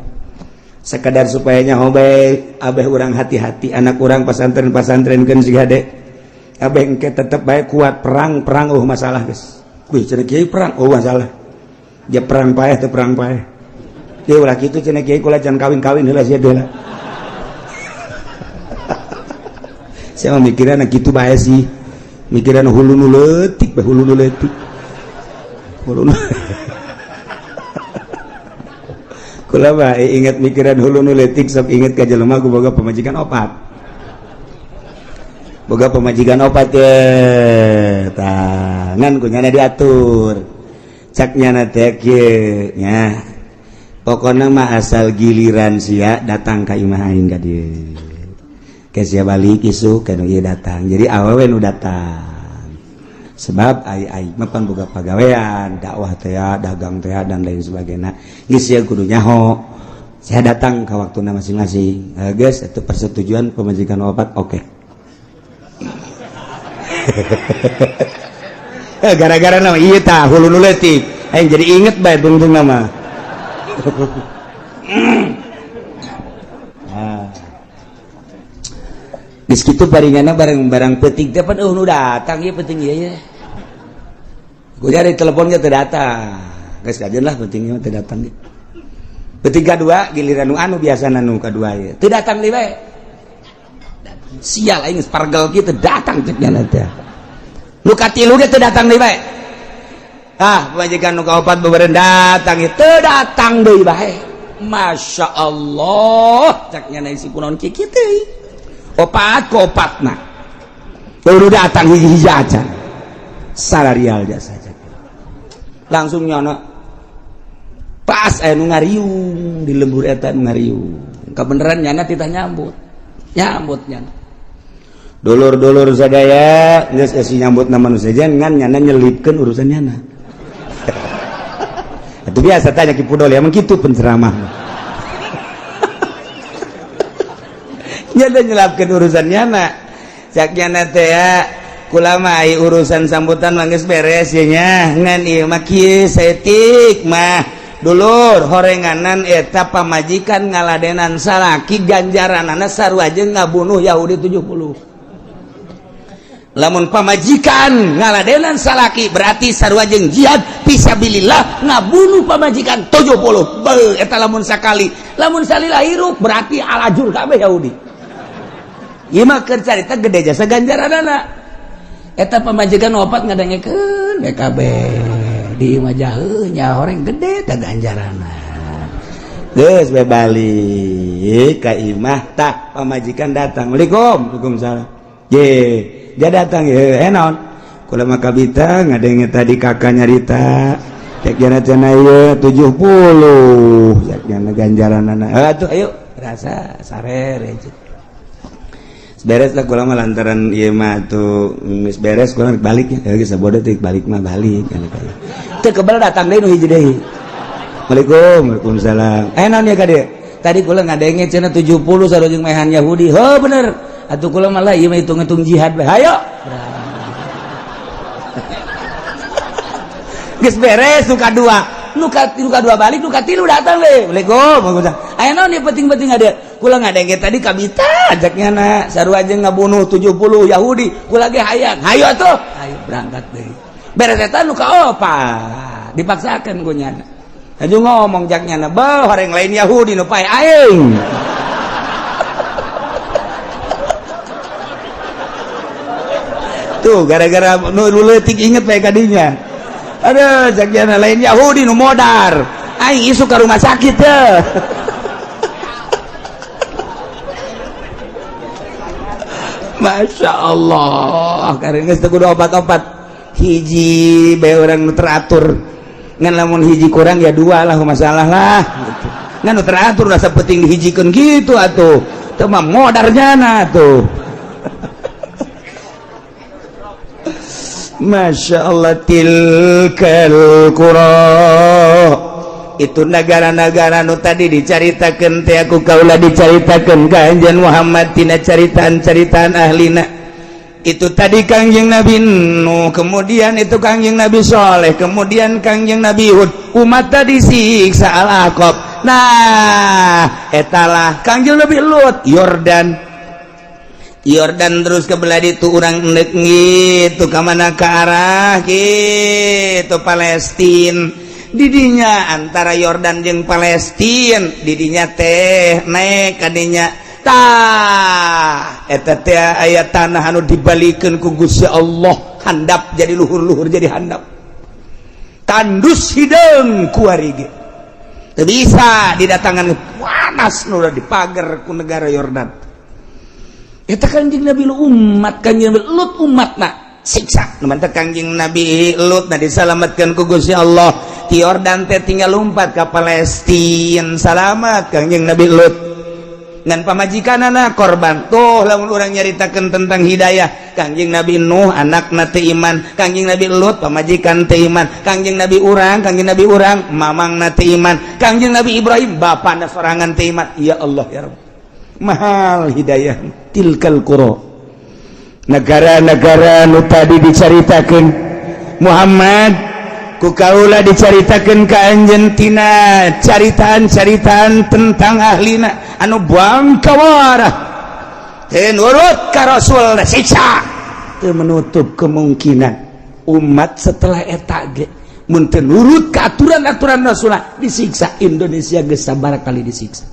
Sekadar supaya nyaho bae abeh urang hati-hati anak urang pasantren-pasantrenkeun siga hade. Abeh engke tetep bae kuat perang-perang oh masalah geus. Kuy cenah kiai perang oh masalah. Dia perang paeh teu perang paeh. Dia ulah kitu cenah kiai kula can kawin-kawin heula sia heula. Saya mah mikirna kitu bae sih. Mikiran hulu nu leutik bae, hulu nu leutik. Hulu nu kula mah inget mikiran hulu nu leutik, sok inget ka jelema ku boga pamajikan opat. Boga pamajikan opat ye. Tah, ngan ku nyana diatur. Cak nyana teh kieu nya. Pokona mah asal giliran sia datang ka imah aing ka dieu. Sia balik isuk kan ieu datang, jadi awewe nu datang sebab ai ai mah pan boga pagawean dakwah teh, dagang teh, dan lain sebagainya. Geus sia kudu nyaho saya datang ke waktuna masing-masing. Geus itu persetujuan pemajikan opat, oke. Okay. Gara-gara nama ieu tah hulu nu leutik aing jadi inget bae tungtung nama. Geus kitu paringana barang-barang penting teh pan nu datang ieu penting ieu ye. Ku cari teleponnya teu datang. Geus kajeun lah pentingnya teu datang. Penting kadua giliran nu anu biasana nu kadua ieu. Teu datang deui bae. Sial aing geus pargel kieu teu datang cek nya teh. Nu katilu ge teu datang deui bae. Ah, pamajikan nu kaopat beureun datang ieu teu datang deui bae. Masya Allah, cek nya si kunaon kieu kitu. Opat ke opatna baru datang hiji-hiji aja salarial jasa saja langsung nyono pas aya nu ngariung di lembur eta nu ngariung kebenaran nyana titah nyambut nyambut nyana dulur-dulur sadaya geus esi nyambut nama nu sejen ngan nyana nyelipkeun urusan nyana. Itu biasa tanya Ki Pudol ya emang kitu penceramah. Nyana nyelapkeun urusan nyana. Cak nyana teh ya kula mah ai urusan sambutan mah geus beres ye nya ngan ieu mah kieu saeutik mah dulur horenganan eta pamajikan ngaladenan salaki ganjaranana sarua jeung ngabunuh Yahudi 70. Lamun pamajikan ngaladenan salaki berarti sarua jeung jihad fisabilillah ngabunuh pamajikan 70. Beuh eta lamun sakali, lamun salila hirup berarti alajur kabeh Yahudi. Ieu mah keur carita gede jasa ganjaranana. Eta pamajikan opat ngadengekeun BKB di imah jaheuh nya horeng gede teh ganjaranna. Geus we balik ka imah tah pamajikan datang. Waalaikum, waalaikumsalam. Ye, dia datang ye, naon? Kula mah kabita ngadenge tadi kakak nyarita cek jana cenah ieu 70 cek jana ganjaranana. Atuh ayo rasa sarere. Beres lah kula mah lantaran ieu mah atuh geus beres kula balik nya. Geus sabodo teh balik mah balik kan teu kebel datang deui nu hiji deui. Waalaikum, waalaikumsalam. Naon ya ka dieu? Tadi kula ngadenge cenah 70 sarua jeung maehan Yahudi. Heuh bener. Atuh kula mah lah ieu mah hitung-hitung jihad bae. Hayo. Geus beres nu kadua. Nu kadua balik, nu katilu datang deui. Waalaikum, waalaikumsalam. Aya naon ieu penting-penting ada? Kula ngadenge tadi kabita ajaknya na sarua jeung ngabunuh 70 Yahudi. Kula ge hayang. Hayo atuh. Hayo berangkat deui. Beres eta nu kaopat. Dipaksakeun ku nyana. Aju ngomong jak nyana, "Beuh, horeng lain Yahudi nu pae aing." Tuh gara-gara nu leutik inget bae kadinya. Aduh, jak nyana lain Yahudi nu modar. Aing isuk ka rumah sakit teh. Masya Allah, karena geus teu kudu obat-obat. Hiji bae urang nu teratur. Ngan lamun hiji kurang ya dua lah, masalah lah gitu. Ngan nu teratur rasa penting dihijikeun gitu atuh. Teu mah modarnya na tuh. Masya Allah, tilkal qura, itu negara-negara nu tadi dicaritakeun teh aku kaula dicaritakeun ka Anjeun Muhammad tina caritaan-caritaan ahlina. Itu tadi Kangjeng Nabi Nuh, kemudian itu Kangjeng Nabi Soleh, kemudian Kangjeng Nabi Hud, umat tadi siksa Al-Ahqaf. Nah, etalah Kangjeng Nabi Lut, Yordan. Yordan terus ke belah itu urang endek gitu ka mana, ke arah gitu Palestin. Didinya antara Yordan jeung Palestin didinya teh naik kadinya, tah eta teh aya tanah anu dibalikeun ku Gusti Allah handap jadi luhur-luhur, jadi handap tandus hideung kuari ge teu bisa didatangan, panas nu dipagar ku negara Yordan. Eta Kanjeng Nabi Lut, umat Kanjeng Nabi Lut, umatna siksa. Nu mantep Kanjeng Nabi Lut nah disalamatkan ku Gusti Allah ti Yordan teh tinggal lompat ka Palestina, salamat Kanjeng Nabi Lut ngan pamajikanana korban. Tuh, lamun urang nyaritakeun tentang hidayah, Kanjeng Nabi Nuh anakna teu iman, Kanjeng Nabi Lut pamajikan teu iman, Kanjeng Nabi urang, Kanjeng Nabi urang mamangna teu iman, Kanjeng Nabi Ibrahim bapana sorangan teu iman. Ya Allah ya Rabb, mahal hidayah. Tilkal qura, negara-negara nu tadi dicaritakeun Muhammad ku kaula dicaritakeun ka anjeun tina caritaan-caritaan tentang ahlina anu bangkawarah teu nurut ka Rasul siksa. Teu menutup kemungkinan umat setelah eta ge mun teu nurut ka aturan-aturan Rasul disiksa. Indonesia geus sabaraha kali disiksa.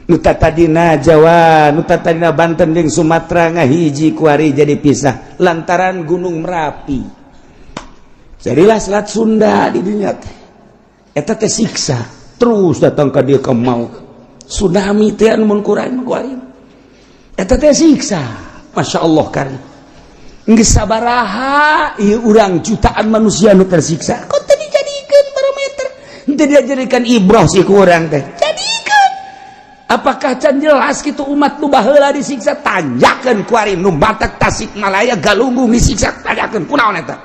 Nu tadina Jawa, nu tadina Banten jeung Sumatera ngahiji, kuari jadi pisah lantaran Gunung Merapi, jadilah Selat Sunda di dunia teh. Eta teh siksa terus datang ka dieu, ka maut tsunami teh anu mun kurang kuari eta teh siksa. Masya Allah, karena geus sabaraha ieu urang jutaan manusia nu tersiksa, kok teu dijadikeun barometer, teu dijadikan ibroh sih ku urang teh? Jadikeun. Apakah can jelas gitu umat nu baheula disiksa? Tanjakeun kuari nu Batak, Tasikmalaya, Galunggung disiksa, tanjakeun kunaon eta?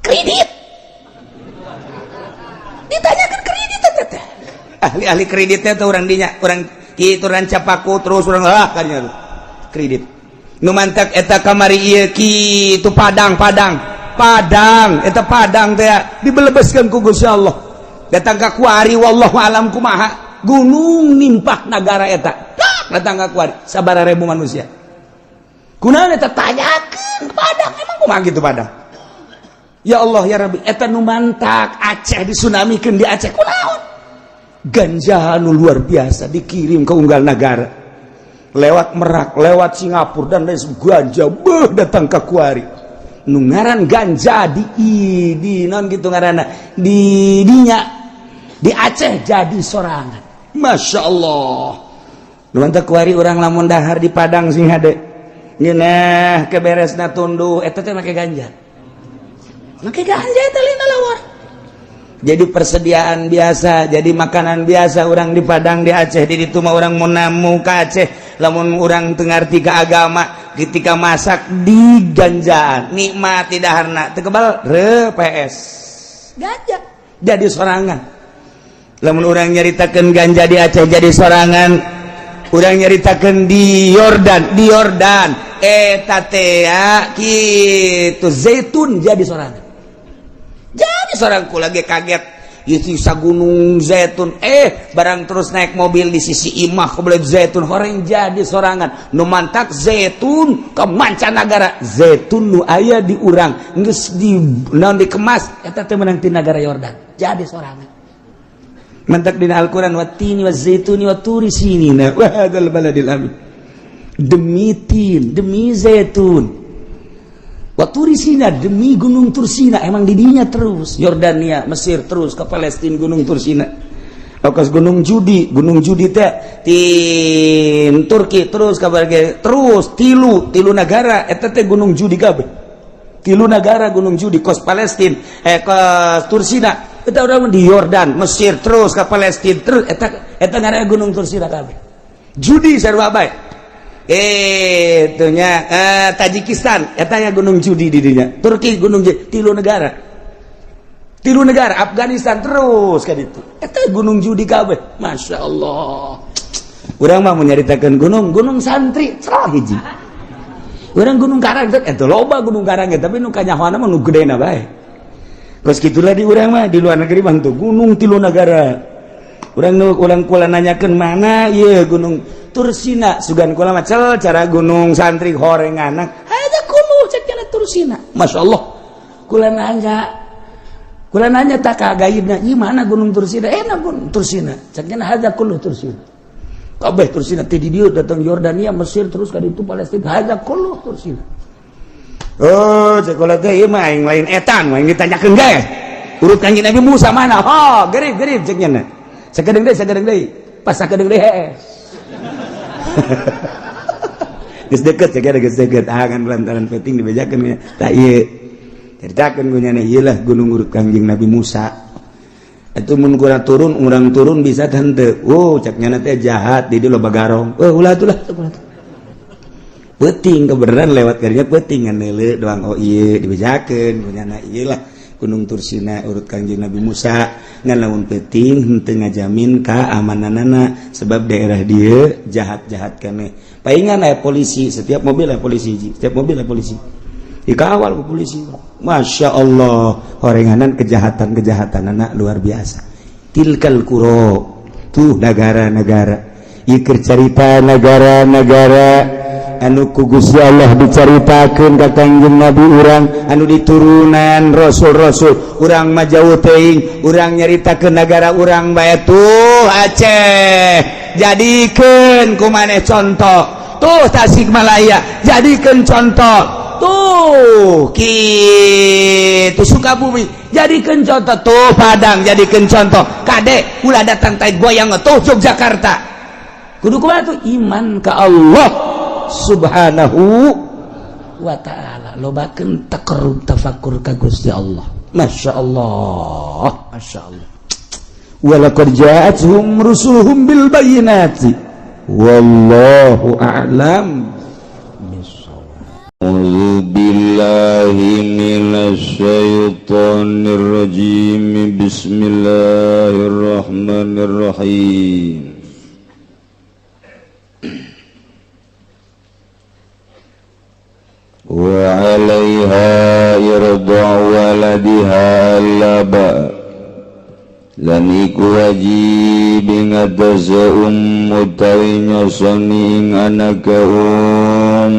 Kredit ditanyakan, kredit eta teh ahli-ahli kreditnya tuh orang dinya, orang kitu Rancapaku terus orang ah kadinya tuh kredit nu mantak eta kamari ieu kitu Padang, Padang, Padang eta Padang teh dibelebeskeun ku Gusti Allah datang ka kuari. Wallahu alam kumaha gunung nimpah negara eta datang ka kuari sabaraha ribu manusia, kunaon eta? Tanyakeun Padang, emang kumaha gitu Padang? Ya Allah ya Rabbi, eta nu mantak Aceh disunamikeun di Aceh kunaon? Ganja nu luar biasa dikirim ke unggal negara lewat Merak, lewat Singapura dan lain, ganja beuh datang ke kuari. Nu ngaran ganja di non gitu ngaranna di dinya di Aceh jadi sorangan. Masya Allah, nu mantak kuari urang lamun dahar di Padang sing hade ngeunah keberesna tunduh eta teh make ganja, make ganja eta lain lawar. Jadi persediaan biasa, jadi makanan biasa orang di Padang, di Aceh. Di itu mah orang mau namu ke Aceh, lamun orang teu ngarti ke agama, ketika masak di ganjaan nikmat tidak harna teu kebal re PS ganja jadi sorangan. Lamun orang nyaritakeun ganja di Aceh jadi sorangan, urang nyaritakeun di Yordan, di Yordan eta teh kitu zaitun jadi sorangan, jadi seorang lagi kaget itu gunung zaitun, barang terus naik mobil di sisi imah kebelet zaitun horeng jadi sorangan. Nu mantak zaitun ke mancanagara, zaitun nu aya di urang geus di naon dikemas eta teh menang ti negara Yordan jadi sorangan. Mantak dina Al-Qur'an wattini wazaituni waturi sinina wa hadzal baladil amin, demi tin, demi zaitun, Tursina, demi Gunung Tursina. Emang didinya terus Yordania, Mesir, terus ke Palestina, Gunung Tursina. Lokas Gunung Judi, Gunung Judi teh tin Turki terus kabar terus tilu tilu negara eta teh Gunung Judi kabeh. Tilu negara Gunung Judi, kos Palestina, ke Tursina eta urang di Yordan, Mesir, terus ke Palestina, terus eta eta ngaranna Gunung Tursina kabeh. Judi sarua bae. Itunya Tajikistan eta nya Gunung Judi di dinya. Turki Gunung Judi, tilu negara. Tilu negara Afghanistan terus kan itu. Eta Gunung Judi kabeh. Masya Allah. Urang mah menyaritakan gunung, gunung santri cerah hiji. Urang Gunung Karang eta loba Gunung Karang, tapi nu kanyahoana mah nu gedena bae. Kos kitulah di urang mah. Di luar negeri mah tuh gunung tilu negara. Urang nu urang kula nanyakeun mana ieu Gunung Tursina, sugan kula mah cel cara Gunung Santri horenganan. Ada kulo cek cenah Tursina. Masya Allah. Kula nanya, kula nanya tak ka gaibna, ieu mana Gunung Tursina? Enak Gunung Tursina. Cek cenah hadza kullu Tursina. Kabeh Tursina ti di dieu datang Yordania, Mesir, terus ka ditu Palestina, hadza kullu Tursina. Oh, cek kula teh ieu mah aing lain etan, aing ditanyakeun ge. Urut Kanjeng Nabi Musa mana? Oh, gerib gerib cek nya. Sakedeung deui, sakedeung deui. Pas sakedeung deui hees. Geus deket cek, geus deket. Ah kan lantaran penting dibejakeun nya. Tah ieu. Caritakeun ku nya ieu lah gunung urut Kanjeng Nabi Musa. Itu mun kurang turun, urang turun bisa henteu. Oh, cek nya teh jahat di dieu loba garong. Oh, ulah atuh lah, ulah tuh. Peuting kebenaran lewat karinya peuting ngan neuleu doang. Oh ieu dibejakeun ku nya ieu lah Gunung Tursina urut Kanjeng Nabi Musa. Ngan lamun peuting henteu ngajamin keamananana sebab daerah dieu jahat-jahat keneh. Paingan aya polisi, setiap mobil aya polisi hiji, setiap mobil aya polisi. Dikawal ku polisi. Masya Allah, horenganan kejahatan-kejahatan anak luar biasa. Tilkal qura tuh negara-negara. Ieu carita negara-negara anu ku Gusti Allah dicaritakeun ka Kangjeng Nabi urang anu diturunan rasul-rasul. Urang mah jauh teuing, urang nyaritakeun negara urang bae. Tuh Aceh, jadikeun ku maneh contoh. Tuh Tasikmalaya, jadikeun contoh. Tuh kitu Sukabumi, jadikeun contoh. Tuh Padang, jadikeun contoh. Kade ulah datang tai goyang. Tuh Yogyakarta, kudu kumaha tuh? Iman ka Allah Subhanahu wa ta'ala, lobakeun taqarrub tafakur ka Gusti Allah. Masya Allah, Masya Allah. Walaqad ja'atuhum rusuluhum bil bayyinati wallahu a'lam bissawab. أعوذ بالله من الشيطان الرجيم. بسم الله الرحمن الرحيم. وعليها إرضاع ولدها اللبأ lan iku wajib ing atase utawi nyosoni ing anake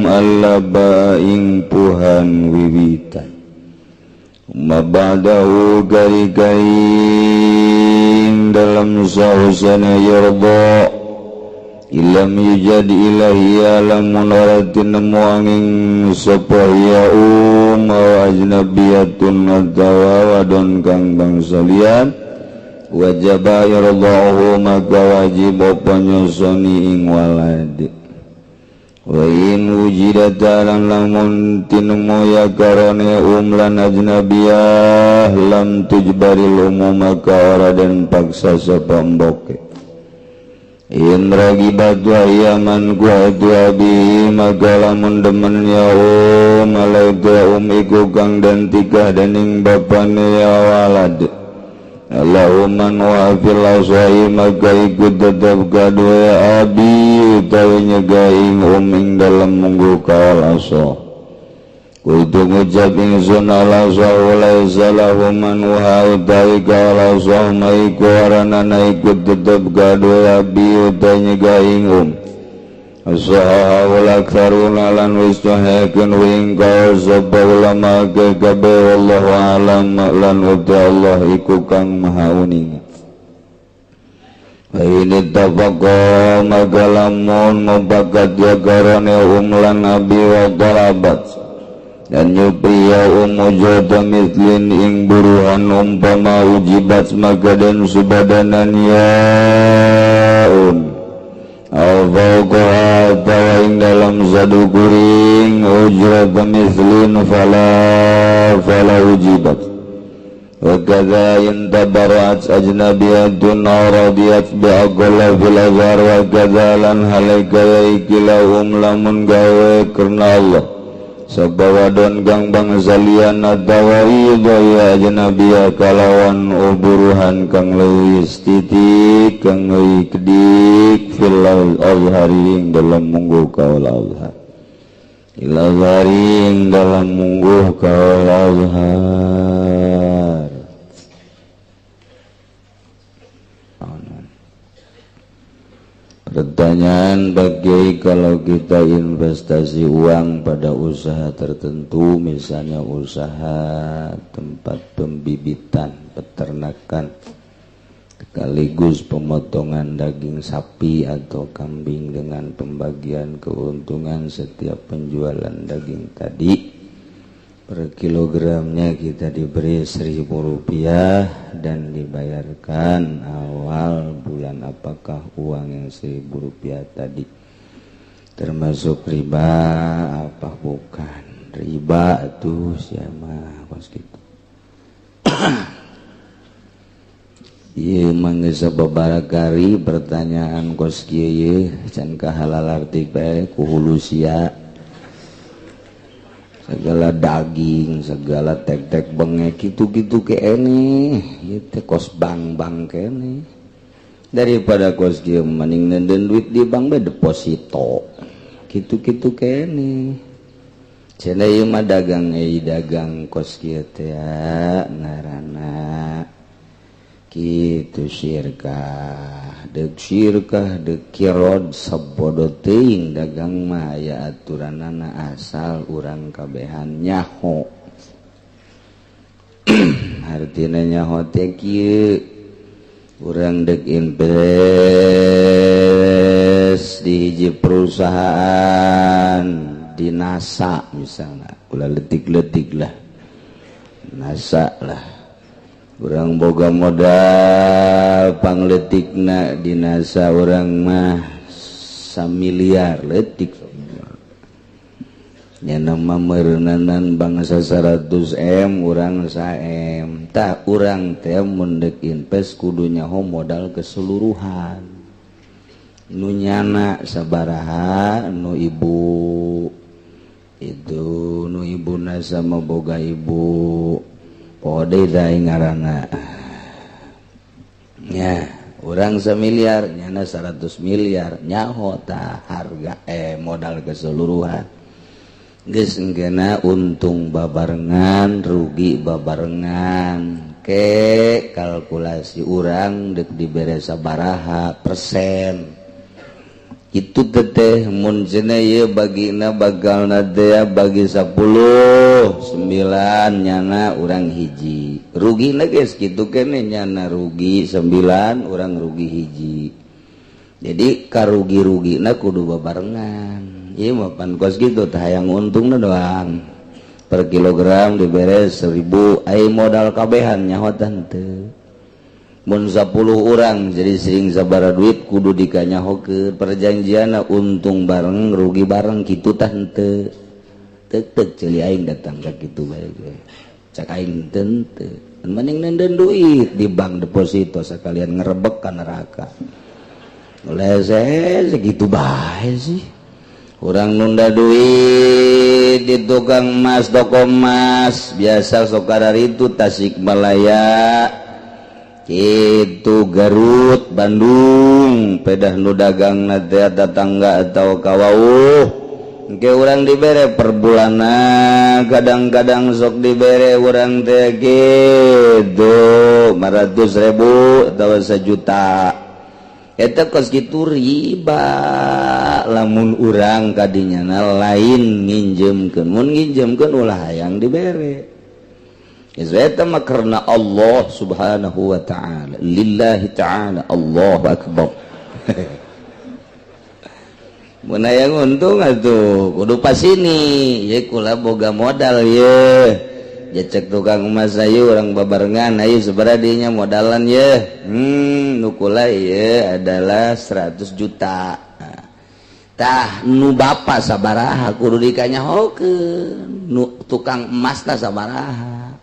allaba ing puhan wiwitan ma ba'dahu kari-kari dalam sahusana yarda ilam yujad ilahi lamun ora tinemu angin sapa ya wa ajnabiyatun atawa wadon kang bangsa liyan wajaba yardahu maka wajib apa nyosoni ing walad. Wa in wujidat lan lamun tinemu ya karone lan ajnabiyah lam tujbaril umum maka ora den paksa sapa mboke. In ragibat wa yaman ku abi maka lamun demen ya alaitu iku kang dan tikah dening bapane ya walad. Allahumma wa fil asai maka ikut tetap kadua abi utawi nyegaing ing dalem munggu kaal asa. Kutu ngucap ingsun ala laisa lahu man wa utawi kaal asa maiku aranana ikut tetap kadua abi utawi nyegaing Asaha wal aktharuna lan wis tahakeun ing kaul sapa ulama kabeh wallahu alam lan uta Allah iku kang maha uning. Wa in ittafaqa maka lamun mubakat ya karone lan abi wa talabat dan nyupi ya ujrata mislin ing buruhan umpama ujibat maka dan subadanan ya Al-fawqaha tawa ing dalam sadu kuring ujrata mislin fala wala ujibat wa kadza intabarat ajnabiyatun radiyat bi aqalla fil azhar wa kadza lan halaika ikilahum lamun gawe karena Allah sapa wadon kang bangsa liyan atawa ridha ajnabiyah kalawan uburuhan kang leuwih titik kang leuwih kedik fil azhari ing dalam mungguh kaul azhar ila azhari ing dalam mungguh kaul azhar. Pertanyaan bagi kalau kita investasi uang pada usaha tertentu, misalnya usaha tempat pembibitan, peternakan, sekaligus pemotongan daging sapi atau kambing dengan pembagian keuntungan setiap penjualan daging tadi, per kilogramnya kita diberi Rp1.000 dan dibayarkan awal bulan. Apakah uang yang Rp1.000 tadi termasuk riba apa bukan? Riba tuh siapa kos gitu. Ieu mangga sababarakari pertanyaan kos kieu ye can kahalal arti bae ku hulu sia. Segala daging, segala tek-tek bengek gitu-gitu kene, ieu teh kos bang-bang kene. Daripada kos kieu mending nenden duit di bank bae deposito. Gitu-gitu kene. Cenah ieu mah dagang euy dagang kos kieu teh ngaranna kitu syirkah, deuk syirkah deuk kirod sabodo teuing dagang mah aya aturanana asal urang kabehan nyaho. Artina nyaho teh kieu, urang deuk invest di hiji perusahaan di NASA misalnya, ulah letik-letik lah, NASA lah. Urang boga modal pangletikna di NASA urang mah samiliar letik nya nama meureunnanan bangsa 100 M urang 1 M tah urang teh mun deuk invest kudu nyaho modal keseluruhan nu nyana sabaraha nu ibu itu nu ibuna sama boga ibu pode ngaranna nya urang semiliar nyana 100 miliar nyaho tah harga modal keseluruhan geus engkeuna untung babarengan rugi babarengan ke kalkulasi urang deuk dibere sabaraha persen itu teteh mun cenah ieu bagina bagalna teh bagi 10 9 nyana urang hiji rugina geus kitu keneh nyana rugi 9 urang rugi hiji jadi karugi-rugina kudu babarengan ieu mah pan kos kitu tah hayang untungna doang per kilogram dibere 1000 ai modal kabehan nyaho tah henteu mun 10 orang jadi sering sabara duit kudu dikanyahokeun perjanjianna untung bareng rugi bareng kitu tah henteu tek-tek ceuli aing datang ka kitu bae ge cak aing teu mending nenden duit di bank deposito sekalian ngerebek ka neraka lese segitu bae sih urang nunda duit di tukang emas toko emas biasa sok itu Tasikmalaya itu Garut Bandung pedah nu dagang teh tetangga atau kawauh engke urang dibere per bulanna kadang-kadang sok dibere urang teh gitu 500.000 atau 1 juta eta kos kitu riba lamun urang kadinyana lain nginjemkeun mun nginjemkeun ulah hayang dibere eta mah karena Allah subhanahu wa ta'ala lillahi ta'ala Allahu akbar. Mun hayang untung atuh kudu pasini ye kula boga modal ye cek tukang emas ayu orang babarengan ayo sabaraha dinya modalan ye nu kula ye adalah 100 juta tah nu bapa sabaraha kudu dikanyahokeun nu tukang emasna sabaraha.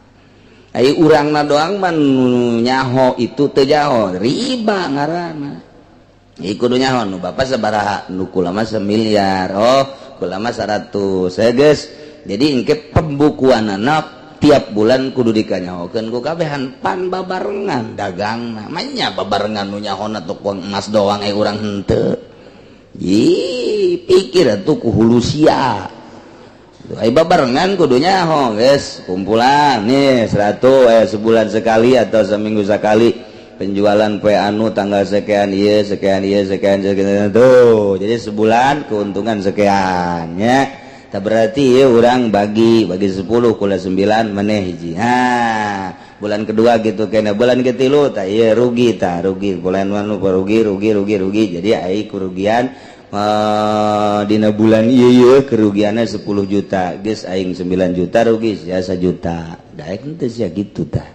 Ai urangna doang mah nyaho itu teu nyaho riba ngaranna. Ieu kudu nyaho nu bapak sabaraha, nu kula mah 1 miliar, oh kula mah 100 ya geus. Jadi engke pembukuanana tiap bulan kudu dikanyahokeun ku kabehan pan babarengan dagangna. Manya babarengan nu nyahona tukang emas doang urang henteu. Ih, pikir atuh ku hulu sia. Ai babarengan kudu nyaho geus kumpulan nih 100 sebulan sekali atau seminggu sekali penjualan poe anu tanggal sekian ieu sekian ieu sekian sekian tuh. Jadi sebulan keuntungan sekian nya. Tak berarti ieu urang bagi bagi 10 kula 9 maneh hiji. Ha, bulan kedua gitu kena bulan ketilu tah ieu rugi tah rugi bulan anu rugi rugi rugi rugi. Jadi ai kerugian dina bulan ieu kerugiannya 10 juta geus aing 9 juta rugi sia 1 juta daek henteu sia gitu tah.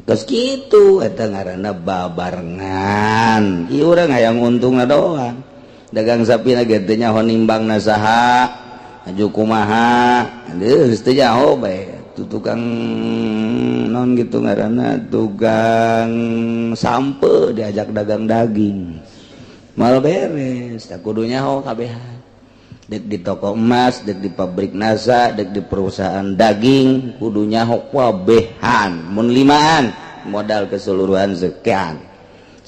Geus kitu eta ngaranna babarengan. Ieu urang hayang untungna doang. Dagang sapi na ge teu nyaho nimbangna saha aju kumaha geus teu nyaho bae. Tu tukang non gitu ngaranna tukang sampe diajak dagang daging mal beres tak kudu nyaho kabehan. Dek di toko emas, dek di pabrik NASA, dek di perusahaan daging kudu nyaho kabehan. Mun limaan modal keseluruhan sekian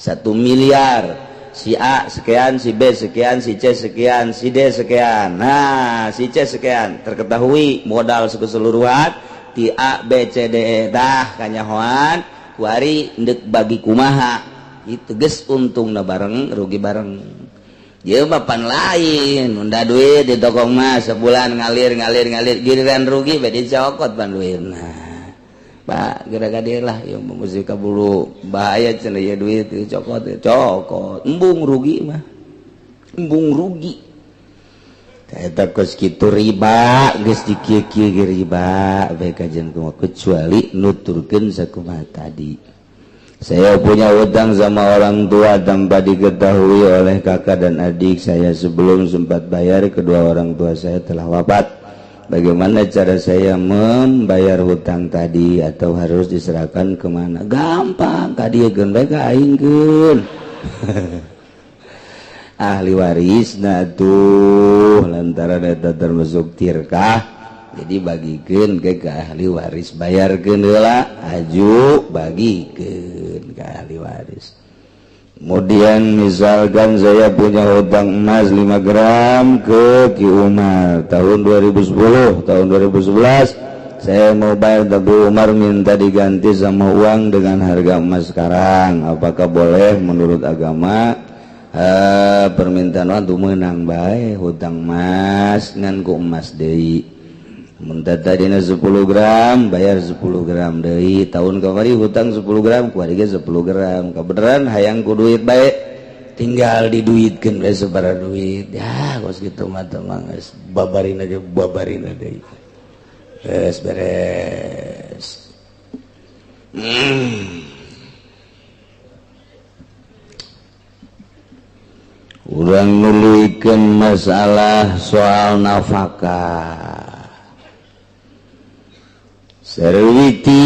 1 miliar, si A sekian, si B sekian, si C sekian, si D sekian. Nah si C sekian terketahui modal keseluruhan ti A B C D E dah kanyahoan kuari ndek bagi kumaha itu geus untungna bareng rugi bareng. Ieu mah pan lain unda duit di toko emas sebulan ngalir ngalir ngalir giliran rugi bae dicokot pan duitna. Pak geura gadir lah ieu mah kaburu bahaya cenah ieu duit dicokot cokot embung rugi mah embung rugi. Eta kos kitu riba geus dikieu-kieu ge riba bae kajian kumaha kecuali nuturkeun sakumaha tadi. Saya punya utang sama orang tua tanpa diketahui oleh kakak dan adik saya. Sebelum sempat bayar, kedua orang tua saya telah wafat. Bagaimana cara saya membayar hutang tadi atau harus diserahkan kemana? Gampang, ka dieu bae ka aing keun. Ahli warisna tuh lantaran eta termasuk tirkah. Jadi bagikeun ke ahli waris, bayarkeun heula aju bagikeun ke ahli waris. Kemudian misalkan saya punya hutang emas 5 gram ke Ki Umar tahun 2010, tahun 2011 saya mau bayar tapi Umar minta diganti sama uang dengan harga emas sekarang. Apakah boleh menurut agama? Permintaan waktu menang bae hutang emas ngan ku emas deui. Mun tadina 10 gram bayar 10 gram deui. Tahun kamari hutang 10 gram kuari ge 10 gram. Kebenaran hayang ku duit bae tinggal diduitkeun bae sabaraha duit. Ya kos kitu mah teh mah geus babarin aja babarin deui. Beres beres. Urang nuluykeun masalah soal nafkah. Sarwiti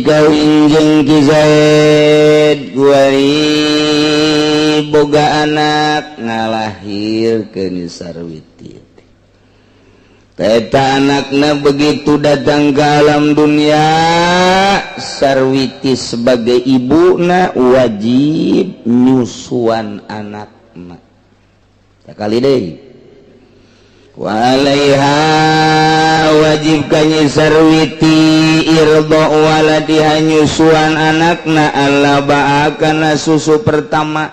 kawin jeung Ki Zaid kuari boga anak ngalahirkeun Sarwiti. Eta anakna begitu datang ke alam dunia, Sarwiti sebagai ibuna wajib nyusuan anakna. Sakali deui. Walaiha wajib kanyi Sarwiti irdo waladiha nyusuan anakna alla kana susu pertama,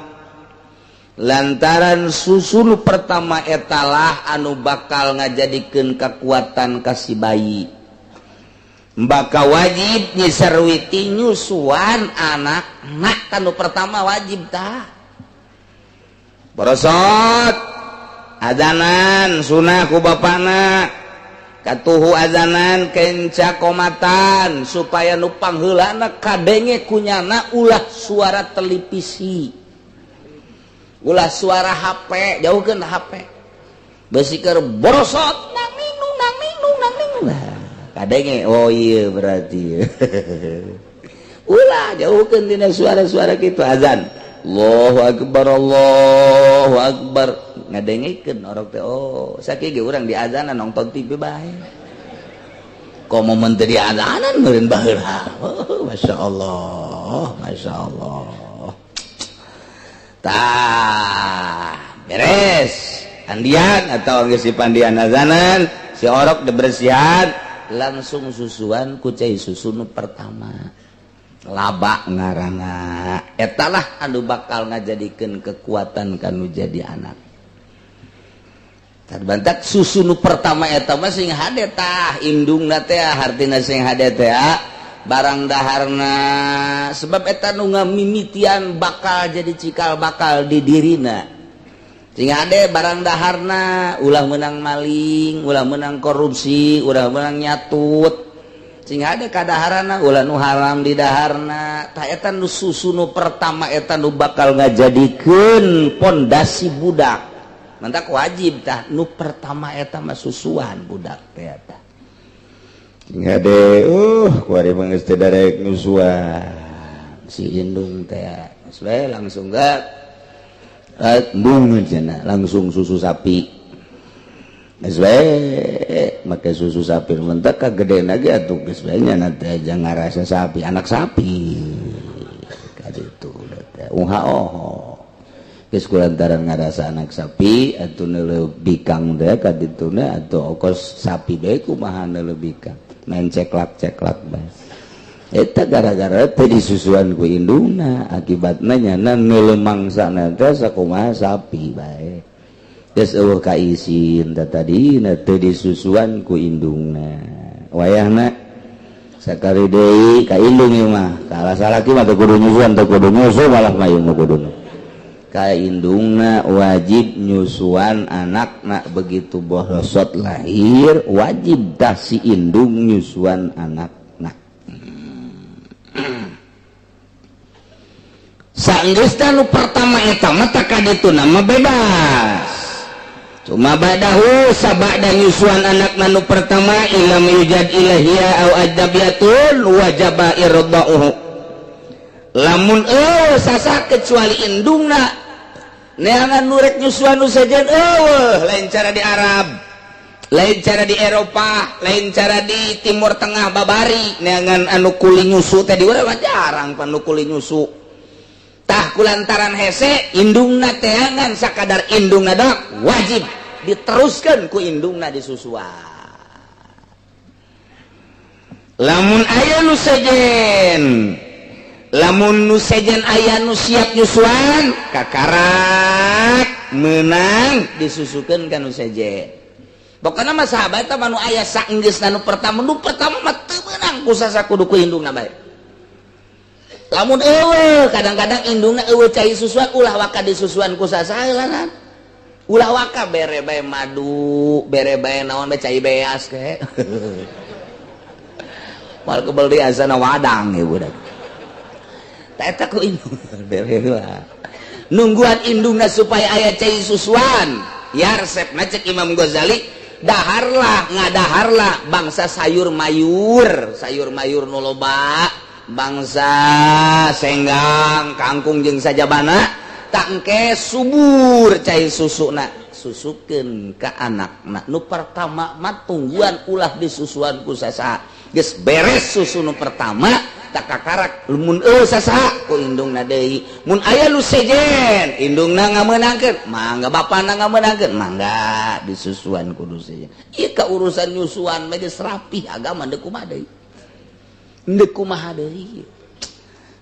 lantaran susu nu pertama etalah anu bakal ngajadikeun kekuatan kasih bayi. Bakal wajib Nyi Sarwiti nyusuan anak kanu pertama wajib tah. Borosot adanan sunah ku bapana katuhu adanan kenca komatan supaya nu pangheulana kadenge kunyana, ulah suara televisi, ulah suara HP, jauhkeun HP. Besi keur borosot nang nung nang nung nang nung. Kadenge, oh iya, berarti ulah jauhkeun tina suara-suara kitu. Azan, Allahu akbar, Allahu akbar, ngadengekeun orok teh. Oh, sakieu ge urang di azanan nonton TV bae. Komo mun teu diazanan meureun baheula. Oh, Masya Allah, Masya Allah. Tah, beres andian atau geus dipandian, azanan, si orok dibersihan, langsung susuan ku cai susu nu pertama, laba ngaranna. Etalah anu bakal ngajadikeun kekuatan kanu jadi anak. Bantak susu nu pertama eta mah sing hade tah indungna teh, hartina sing hade teh barang daharna, sebab eta nu ngamimitian bakal jadi cikal bakal di dirina. Sing hade barang daharna, ulah menang maling, ulah menang korupsi, ulah menang nyatut. Sing hade kadaharana, ulah nu haram di daharna. Tah, eta nu susu nu pertama eta nu bakal ngajadikeun pondasi budak. Mantak wajib tah nu pertama eta mah susuan budak teh eta. Ngade kuari mah geus teu darek nyusuan. Si indung teh geus we langsung gak embung cenah, langsung susu sapi. Geus we make susu sapi, mentak kagedena ge atuh geus we nya teh aja ngarasa sapi, anak sapi kaditu teh. Ungha oh geus kulantaran ngarasa anak sapi atuh neuleuh bikang teh kadituna atuh okos sapi bae, kumaha neuleuh bikang main ceklak-ceklak bae. Eta gara-gara teh disusuan ku indungna, akibatna nyana neuleuh mangsana teh sakumaha sapi bae. Geus eueuh kaisin teh tadina teh disusuan ku indungna. Wayahna sakali deui ka indung ieu mah, kalah salaki mah teu kudu nyusuan, teu kudu nyusu malah mah ieu mah kudu ka indungna wajib nyusuan anakna. Begitu borosot lahir, wajib dah si indung nyusuan anakna. Sanggeus nu pertama eta mah tak kaditu nama bebas. Cuma ba'dahu, sabada nyusuan anakna nu pertama, ilam yujad ilahia au ajnabiyatun wajaba irda'uhu. Lamun eueuh sasa kecuali indungna, neangan nu rek nyusuan nu sejen eueuh, lain cara di Arab, lain cara di Eropa, lain cara di Timur Tengah babari neangan anu kuli nyusu teh. Di urang mah jarang pan nu kuli nyusu. Tah, kulantaran hese indungna teangan, sakadar indungna dok wajib diteruskan ku indungna disusuan. Lamun aya nu sejen, lamun nu sejen aya nu siap nyusuan, kakarak menang disusukeun ka nu sejen. Pokokna mah sahabat mah nu aya saenggeus nu pertama, nu pertama mah teu meunang ku sasa, kudu ku indungna bae. Lamun eueuh, kadang-kadang indungna eueuh cai susuan, ulah waka disusuan ku sasa heulanan. Ulah waka, bere bae madu, bere bae naon bae, cai beas ke. Moal kebel di asana wadang ieu budak. Tah, eta ku indung bere heula. Nungguan indungna supaya aya cai susuan. Ya resepna cek Imam Ghazali, daharlah, ngadaharlah bangsa sayur mayur, sayur mayur nu loba, bangsa senggang, kangkung jeung sajabana. Tangke subur cai susuna, susukeun ka anakna nu pertama mah. Tungguan ulah disusuan ku sasa. Geus beres susu nu pertama, tak kakarak mun eueuh sasa ku indungna deui. Mun aya nu sejen, indungna ngamenangkeun mangga, bapana ngamenangkeun mangga, disusuan kudu sejen. Ieu ka urusan nyusuan mah geus rapih agama, deuk kumaha deui, deuk kumaha deui.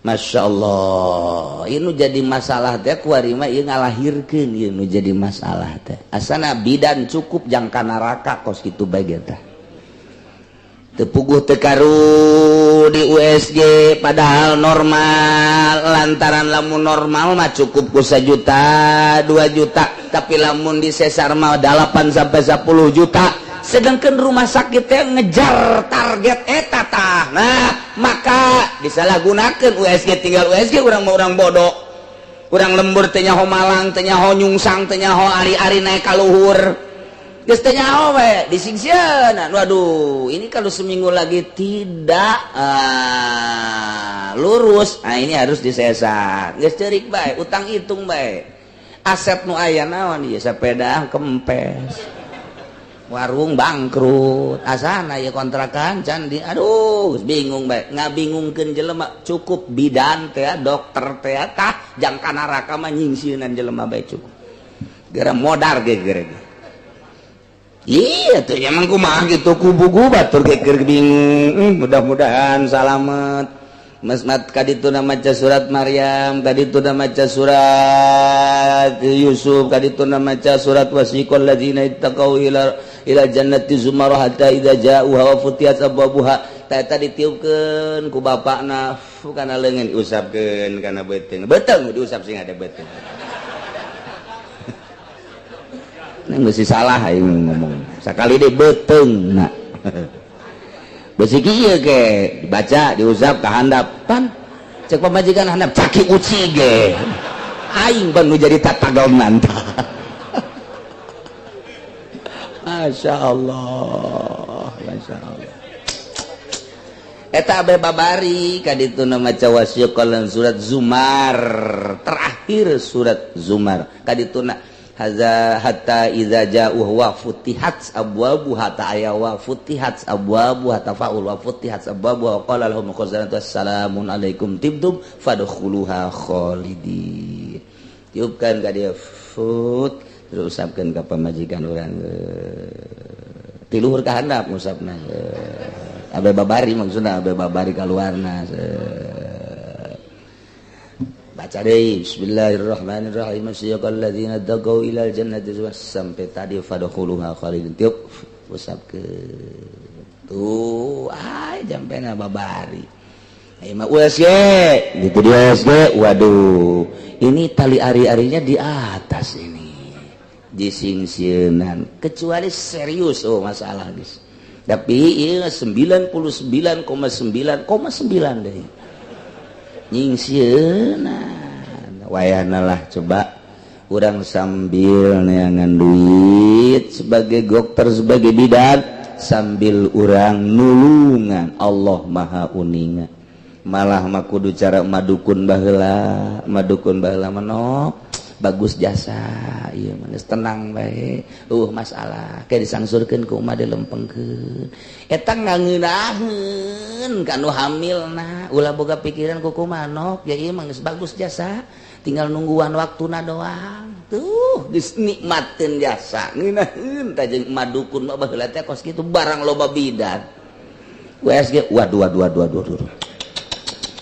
Masya Allah, ini jadi masalah teh kuari mah ieu ngalahirkeun, ieu nu jadi masalah teh. Asana bidan cukup jangka neraka kos kitu bae ge teh. Teu puguh teu karu di USG padahal normal, lantaran lamun normal mah cukup ku 1 juta 2 juta, tapi lamun di sesar mah 8 sampai 10 juta, sedangkan rumah sakit teh ngejar target eta tah. Nah, maka disalahgunakan USG, tinggal USG. Urang mah urang bodoh, urang lembur teh nyaho malang, teh nyaho nyungsang, teh nyaho ari-ari naik ka luhur. Geus teh nyaho we disingsieunan. Waduh, ini kalau seminggu lagi tidak lurus, nah ini harus disesar. Geus ceurik bae, utang hitung bae. Aset nu aya naon ieu, sepeda kempes, warung bangkrut, asana ya kontrakan can di, aduh bingung bae, ngabingungkeun jelema. Cukup bidan teh, dokter teh, tah jangka neraka mah nyingsieunan jelema bae cukup. Gara modar ge geura. Iya tuh emang kumaha gitu kubu batur ge keur bingung. Mudah-mudahan salamet. Mas mat kadituna maca surat Maryam, kadituna maca surat Yusuf, kadituna maca surat wasiqal ladzina ittaqau ila ila jannati zumar hatta idza ja'uha wa futiyat abwabuha. Ta eta ditiupkeun ku bapakna kana leungeun, diusapkeun kana beuteung. Beuteung diusap sing ada beuteung. Nang geus salah aing ngomong. Sakali deui beuteung na. Besi kieu ge dibaca diusap ka handap pan cek pamajikan handap caki uci ge aing ban nu jadi tatagonan. Masya Allah, Masya Allah. Eta abe babari kadituna maca wasiqalan surat Zumar, terakhir surat Zumar kadituna haza hatta idza ja'u wa futihat abwabuha ta aya wa futihat abwabuha tafaul wa futihat abwabuha wa qala lahum khazanatu assalamun alaikum tibtum fadkhuluha khalidin. Tiupkan ka dia fut, terus usapkeun ka pamajikan urang ti luhur ka handap ngusapna. Abe babari maksudna abe babari kaluarna. Baca deh bismillahirrahmanirrahim siyaqal ladzina taqau ilal jannati sampai tadi fadkhuluha khalidin, tiup usapkeun tuh ay jampena babari ai mah USG gitu di USG. Waduh, ini tali ari-arinya di atas ini disingsieunan kecuali serius oh masalah guys, tapi ieu 99,9,9 deui nyingsieunan. Wayahna lah coba urang sambil neangan duit sebagai dokter sebagai bidan sambil urang nulungan Allah Maha uninga. Malah mah kudu cara madukun baheula, madukun baheula manok bagus jasa ieu mah geus tenang bae, masalah kayak disangsurkeun ku umat dilempengkeun eta ngangeunaheun ka nu hamilna ulah boga pikiran ku kumanok ya ieu mah geus bagus jasa tinggal nungguan waktuna doang tuh geus nikmateun jasa ngeunaheun tah jeung madukun mah baheula teh kos kitu barang loba bidan USG waduh waduh waduh waduh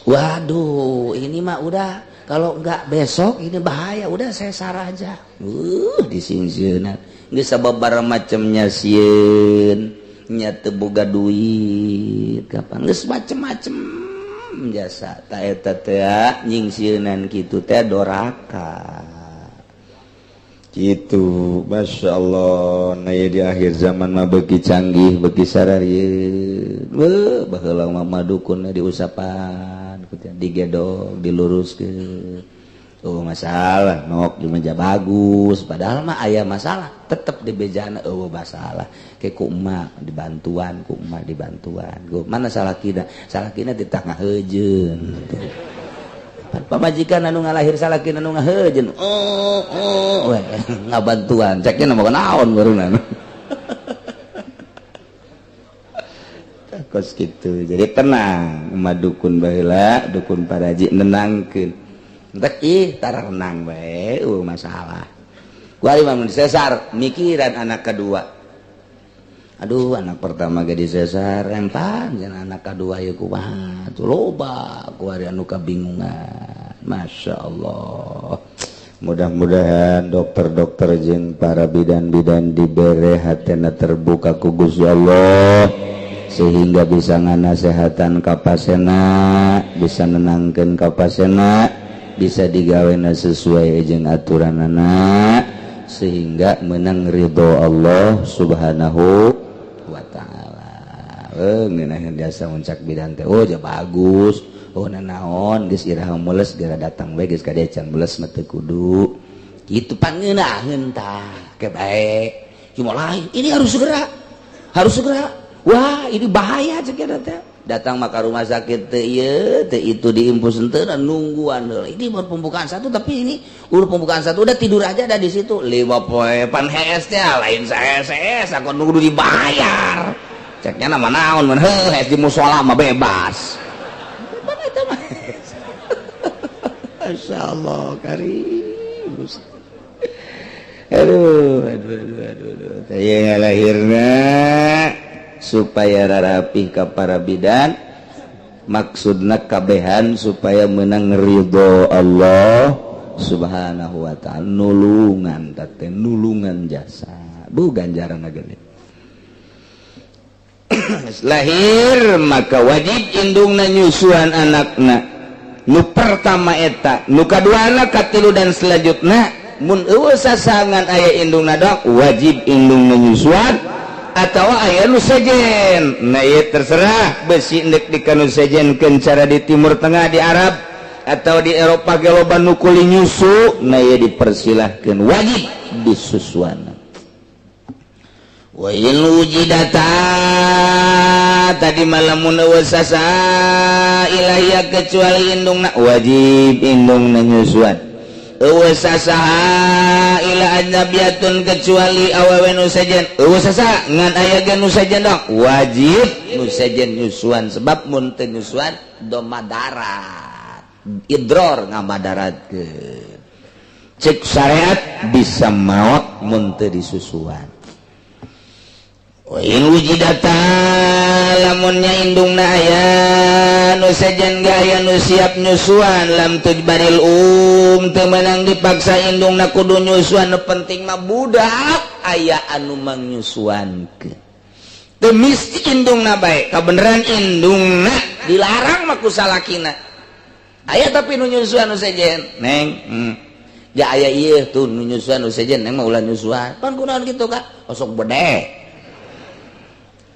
waduh ini mah udah kalau enggak besok ini bahaya, udah sesar aja. Disingsieunan geus sababaraha macamnya sieun nya teu boga duit kapan geus macem-macem jasa ta eta teh nyingsieunan kitu teh doraka gitu. Masya Allah, nah di akhir zaman mah beuki canggih beuki sararieun. Beuh baheula mah madukunna diusapan digedog diluruskeun. Oh masalah nok di meja bagus padahal mah aya masalah tetep di bejana eueuh masalah ke ku emak dibantuan ku emak dibantuan. Go mana salah kina ditah ngaheujeun pamajikan anu ngalahir salakina anu ngaheujeun oh oh we ngabantuan ceknya mah naon barunan kos gitu. Jadi tenang madukun baheula dukun paraji nenangkeun entek ih tarenang bae masalah kuari mah mun sesar mikiran anak kedua. Aduh anak pertama ge disesar empan jeung anak kedua ieu kumaha tuh loba kuari anu kabingungan. Masya Allah, mudah-mudahan dokter-dokter jeung para bidan-bidan dibere hatena terbuka ku Gusti Allah sehingga bisa nganasehatan ka pasena, bisa nenangkeun ka pasena, bisa digawena sesuai jeung aturanana sehingga menang ridho Allah Subhanahu wa ta'ala. Ngeunaheun jasa muncak bidan teh oh ja bagus, oh nanaon geus iraha mules geura datang bae geus ka dieu can mules mah teu kudu. Kitu pangeunaheun tah ke bae. Cuma lain ini harus segera, harus segera. Wah, ini bahaya cek teh. Datang maka rumah sakit teh ieu teh itu diinfus henteu dan nungguan heula. Ini baru pembukaan satu, tapi ini udah pembukaan satu, udah tidur aja ada di situ. Lima poe pan hees teh lain saya aku nunggu dibayar. Ceknya nama naon mun heuh hees di musola mah bebas. Pan eta mah. Masya Allah, karim. Aduh, aduh, aduh, aduh, aduh. Saya lahirna supaya rarapih ka para bidan, maksudna kabehan supaya menang ridho Allah Subhanahu wa ta'ala, nulungan teh nulungan jasa bu ganjaran gede. Lahir maka wajib indungna nyusuan anakna nu pertama eta, nu kaduana, katilu, dan selanjutnya. Mun euweuh sasangan, aya indungna doang, wajib indungna nyusuan atau aya nu sejen. Nah, ieu terserah besi ndek di kanu sejenkeun, cara di Timur Tengah, di Arab atau di Eropa ge loba nu kuli nyusu. Nah, ieu dipersilahkeun, wajib disusuan. Wa in wujidata, tadi malam mun euweuh sasa ilahia kecuali indungna, wajib indungna nyusuan. Euweuh sasaha ila ajnabiyatun kecuali awewe nu sejen, euweuh sasa ngan aya ge nu sejen dong, wajib nu sejen nyusuan, sebab mun teu nyusuan do madarat, idror ngamadaratkeun. Cek syariat bisa maot mun teu disusuan. In wujidata, lamunnya indungna aya nu sejen ge aya nu siap nyusuan, lam tujbaril um, teu meunang dipaksa indungna kudu nyusuan. Nu penting mah budak aya anu mangnyusuankeun, teu misti indungna bae. Kabeneran indungna dilarang mah ku salakina, aya tapi nu nyusuan nu sejen, neng, Ja aya ieu tuh nu nyusuan nu sejen, neng mah ulah nyusuan. Pan kunaon kitu ka? Osok bedek.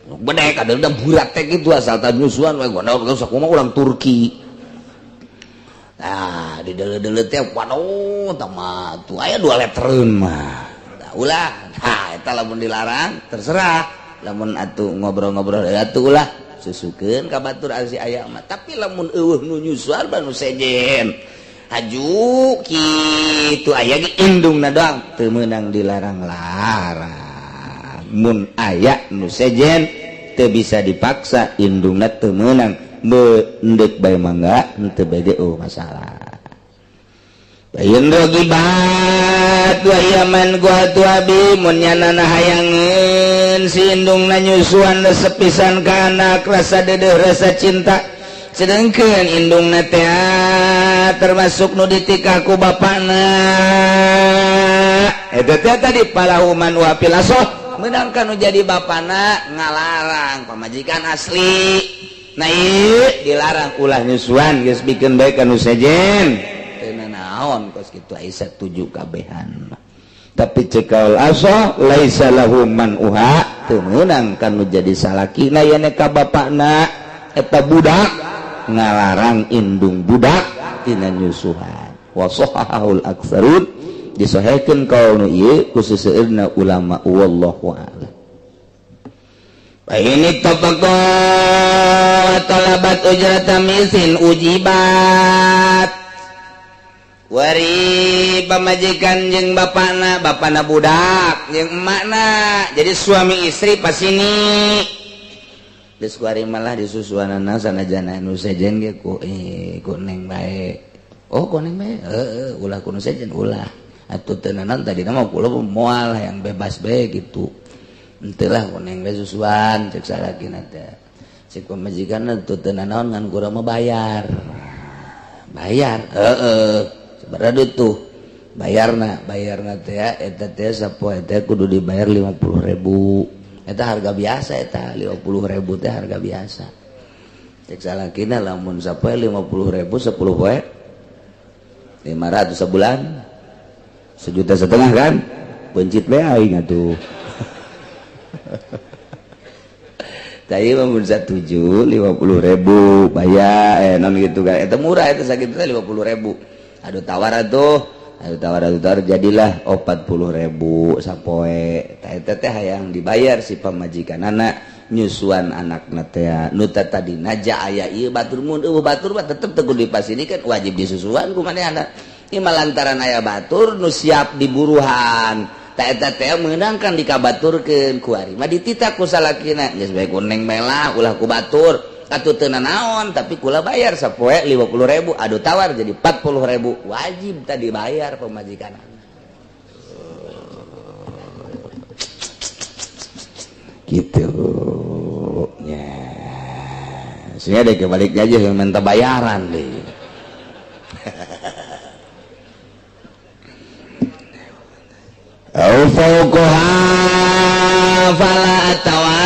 Bedek ada udah burak teh gitu, asal tah nyusuan we gua sok mah urang Turki. Nah, di deuleu-deuleu teh waduh tah mah tuh aya 2 letreun mah. Nah, ulah. Nah, eta lamun dilarang terserah. Lamun atuh ngobrol-ngobrol atuh ulah susukeun ka batur asi aya mah. Tapi lamun euweuh nu nyusuan nu sejen haju kitu aya ge indungna doang teu meunang dilarang-larang. Mun aya nu sejen teu bisa dipaksa, indungna teu meunang, endek bae mangga, henteu bae ge oh masalah. Bayin rogibat wa yaman gua tu abi, mun nyanana hayangeun si indungna nyusuan resep pisan ka anak, rasa dedeh, rasa cinta, sedangkan indungna teh termasuk nu ditikah ku bapakna eta teh tadi, falahu man'uha fil asoh, menangkan nu jadi bapana ngalarang pamajikan asli. Nah, ieu dilarang ulah nyusuan, geus bikeun bae ka nu sejen, teu nanaon kos kitu aya satuju kabehan. Tapi cek kaul asoh laisa lahu man'uha, teu meunang kan nu jadi salakina yen ka bapakna eta budak ngalarang indung budak tina nyusuhan. Wa sahahul aktsarun, disahihkeun kaul nu ieu ku seseueurna ulama, wallahu a'lam. Ini topako talabat ujrata misin ujibat. Wari pamajikan jeung bapana, bapana budak jeung emakna, jadi suami istri pas ini geus kuari malah disusuanana sanajana nu sejen ge ku ku neng bae. Oh, ku neng bae, heeh, ulah ku nu sejen, ulah atuh teu naon. Tadi mah kula moal yang bebas bae gitu, henteu lah, ku neng bae susuan cek salakina teh. Cek pamajikan teu teu naon, ngan kurang mah bayar bayar, heeh, sabaraha tuh bayarna? Bayarna teh eta teh sapoe teh kudu dibayar 50.000. Eta harga biasa, eta 50.000 teh harga biasa. Cek salakina lamun sapoe 50.000, 10 poe 500, sebulan 1,5 juta kan pencit bae aing atuh. Tadi mah mun satuju 50.000 bayar non gitu kan, eta murah, eta sakitu teh 50.000. Aduh, tawar atuh. Adu tawar adu tawar jadilah 40.000 sapoe. Tah eta teh hayang dibayar si pamajikanana nyusuan anakna teh. Nu tadina ja aya ieu batur, mun eueuh batur mah tetep teu kudu dipasinikan, wajib disusuan ku manehna. Ieu mah lantaran aya batur nu siap diburuhan. Tah eta teh meunang kan dikabaturkeun ku ari mah dititah ku salakina, geus bae ku neng melah ulah ku batur atuh teu nanaon, tapi kula bayar sapoe 50.000. Adu tawar jadi 40.000, wajib tadi bayar pamajikan gitu nya. Sehingga deh kebalik aja yang minta bayaran deh. Au fauqaha fala atawa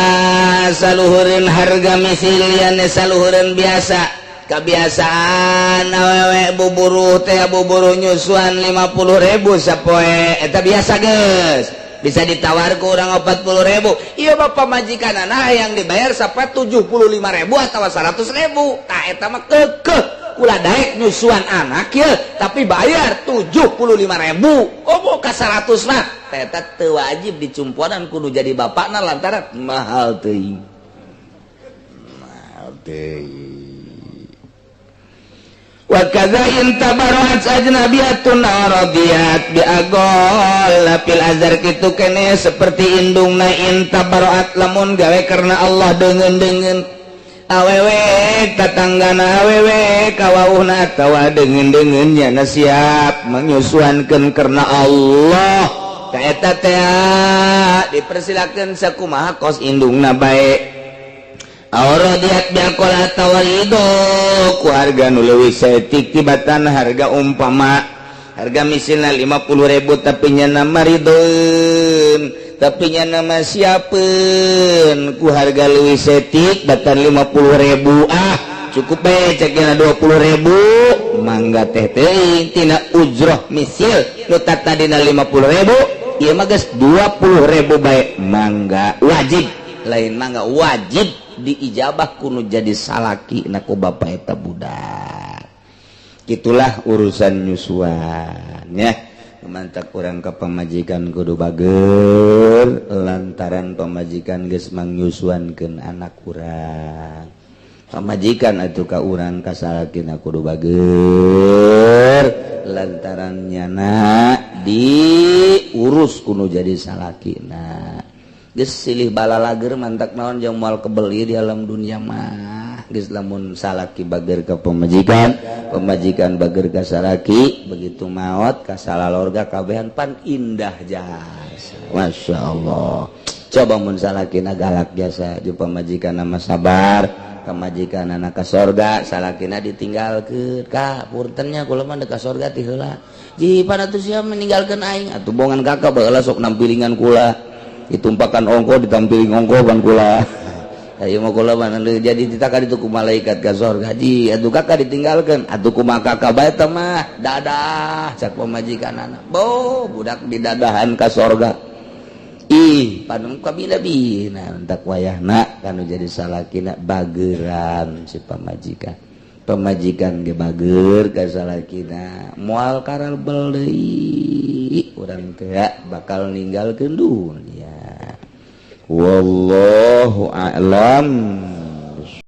saluhureun harga misil yane saluhureun biasa kebiasaan awewe buburuh teh buburuh nyusuan 50.000 sapoe eta biasa geus bisa ditawar ku urang 40.000. Ieu mah pamajikanana yang dibayar sampai 75.000 atau 100.000. Tah eta mah keukeuh kula daek nyusuan anak ya tapi bayar 75.000. Oh ka 100 mah eta teu wajib dicumponan kudu jadi bapakna lantaran mahal teuing. Mahal teuing. Wa kadza in tabarrat ajnabiyatun radiyat bi agol fil azhar kitu kene seperti indungna in tabarrat lamun gawe karena Allah deungeun-deungeun awewe tatanggana awewe kawauhna atawa deungeun-deungeun nya siap menyusuankeun karena Allah ka eta teh dipersilakeun sakumaha kos indungna bae. Auradiat biaqol atawa ridho ku harga nu leuwih saeutik tibatan harga umpama harga misilna 50.000 tapi nya nama ridhoeun tapi nya nama siapeun ku harga leuwih saeutik batan 50.000 ah cukup bae cek nya 20.000 mangga teh teuing tina ujroh misil nu tadina 50.000 ieu mah geus 20.000 bae mangga wajib lain mangga wajib diijabah kuno jadi salaki na ku bapak eta budak. Itulah urusan nyusuan ya. Mantak urang ka pamajikan kudu bager lantaran pamajikan geus mangnyusuankeun anak urang. Pamajikan atuh ka urang ka salakina kudu bager lantaran nyana diurus kuno jadi salakina. Geus silih balalager mantak naon jeung moal kebeli di alam dunia mah. Geus lamun salaki bager ka pamajikan, pamajikan bager ka salaki, begitu maot ka salalorga kabehan pan indah jasa. Masya Allah. Coba mun salakina galak jasa jeung pamajikan mah sabar, pamajikanana ka sorga, salakina ditinggalkeun. Ka puntennya kula mah ka sorga ti heula. Ji pan atuh sia meninggalkeun aing, atuh bongan kakak baheula sok nampilingan kula. Ditumpakan ongko ditampiling ongko ban kula. Ayo mah kula mah jadi ditaka ditu ku malaikat ka sorga. Ji atuh kakak ditinggalkeun, atuh kumaha kakak bae teh mah dadah cak pamajikanana. Bo budak didadahan ka sorga. Ih panung kabila-bila entak wayahna kanu jadi salakina bageran si pamajikan. Pamajikan ge bager ka salakina moal karalbel deui urang teh bakal ninggalkeun dunia. Wallahu a'lam.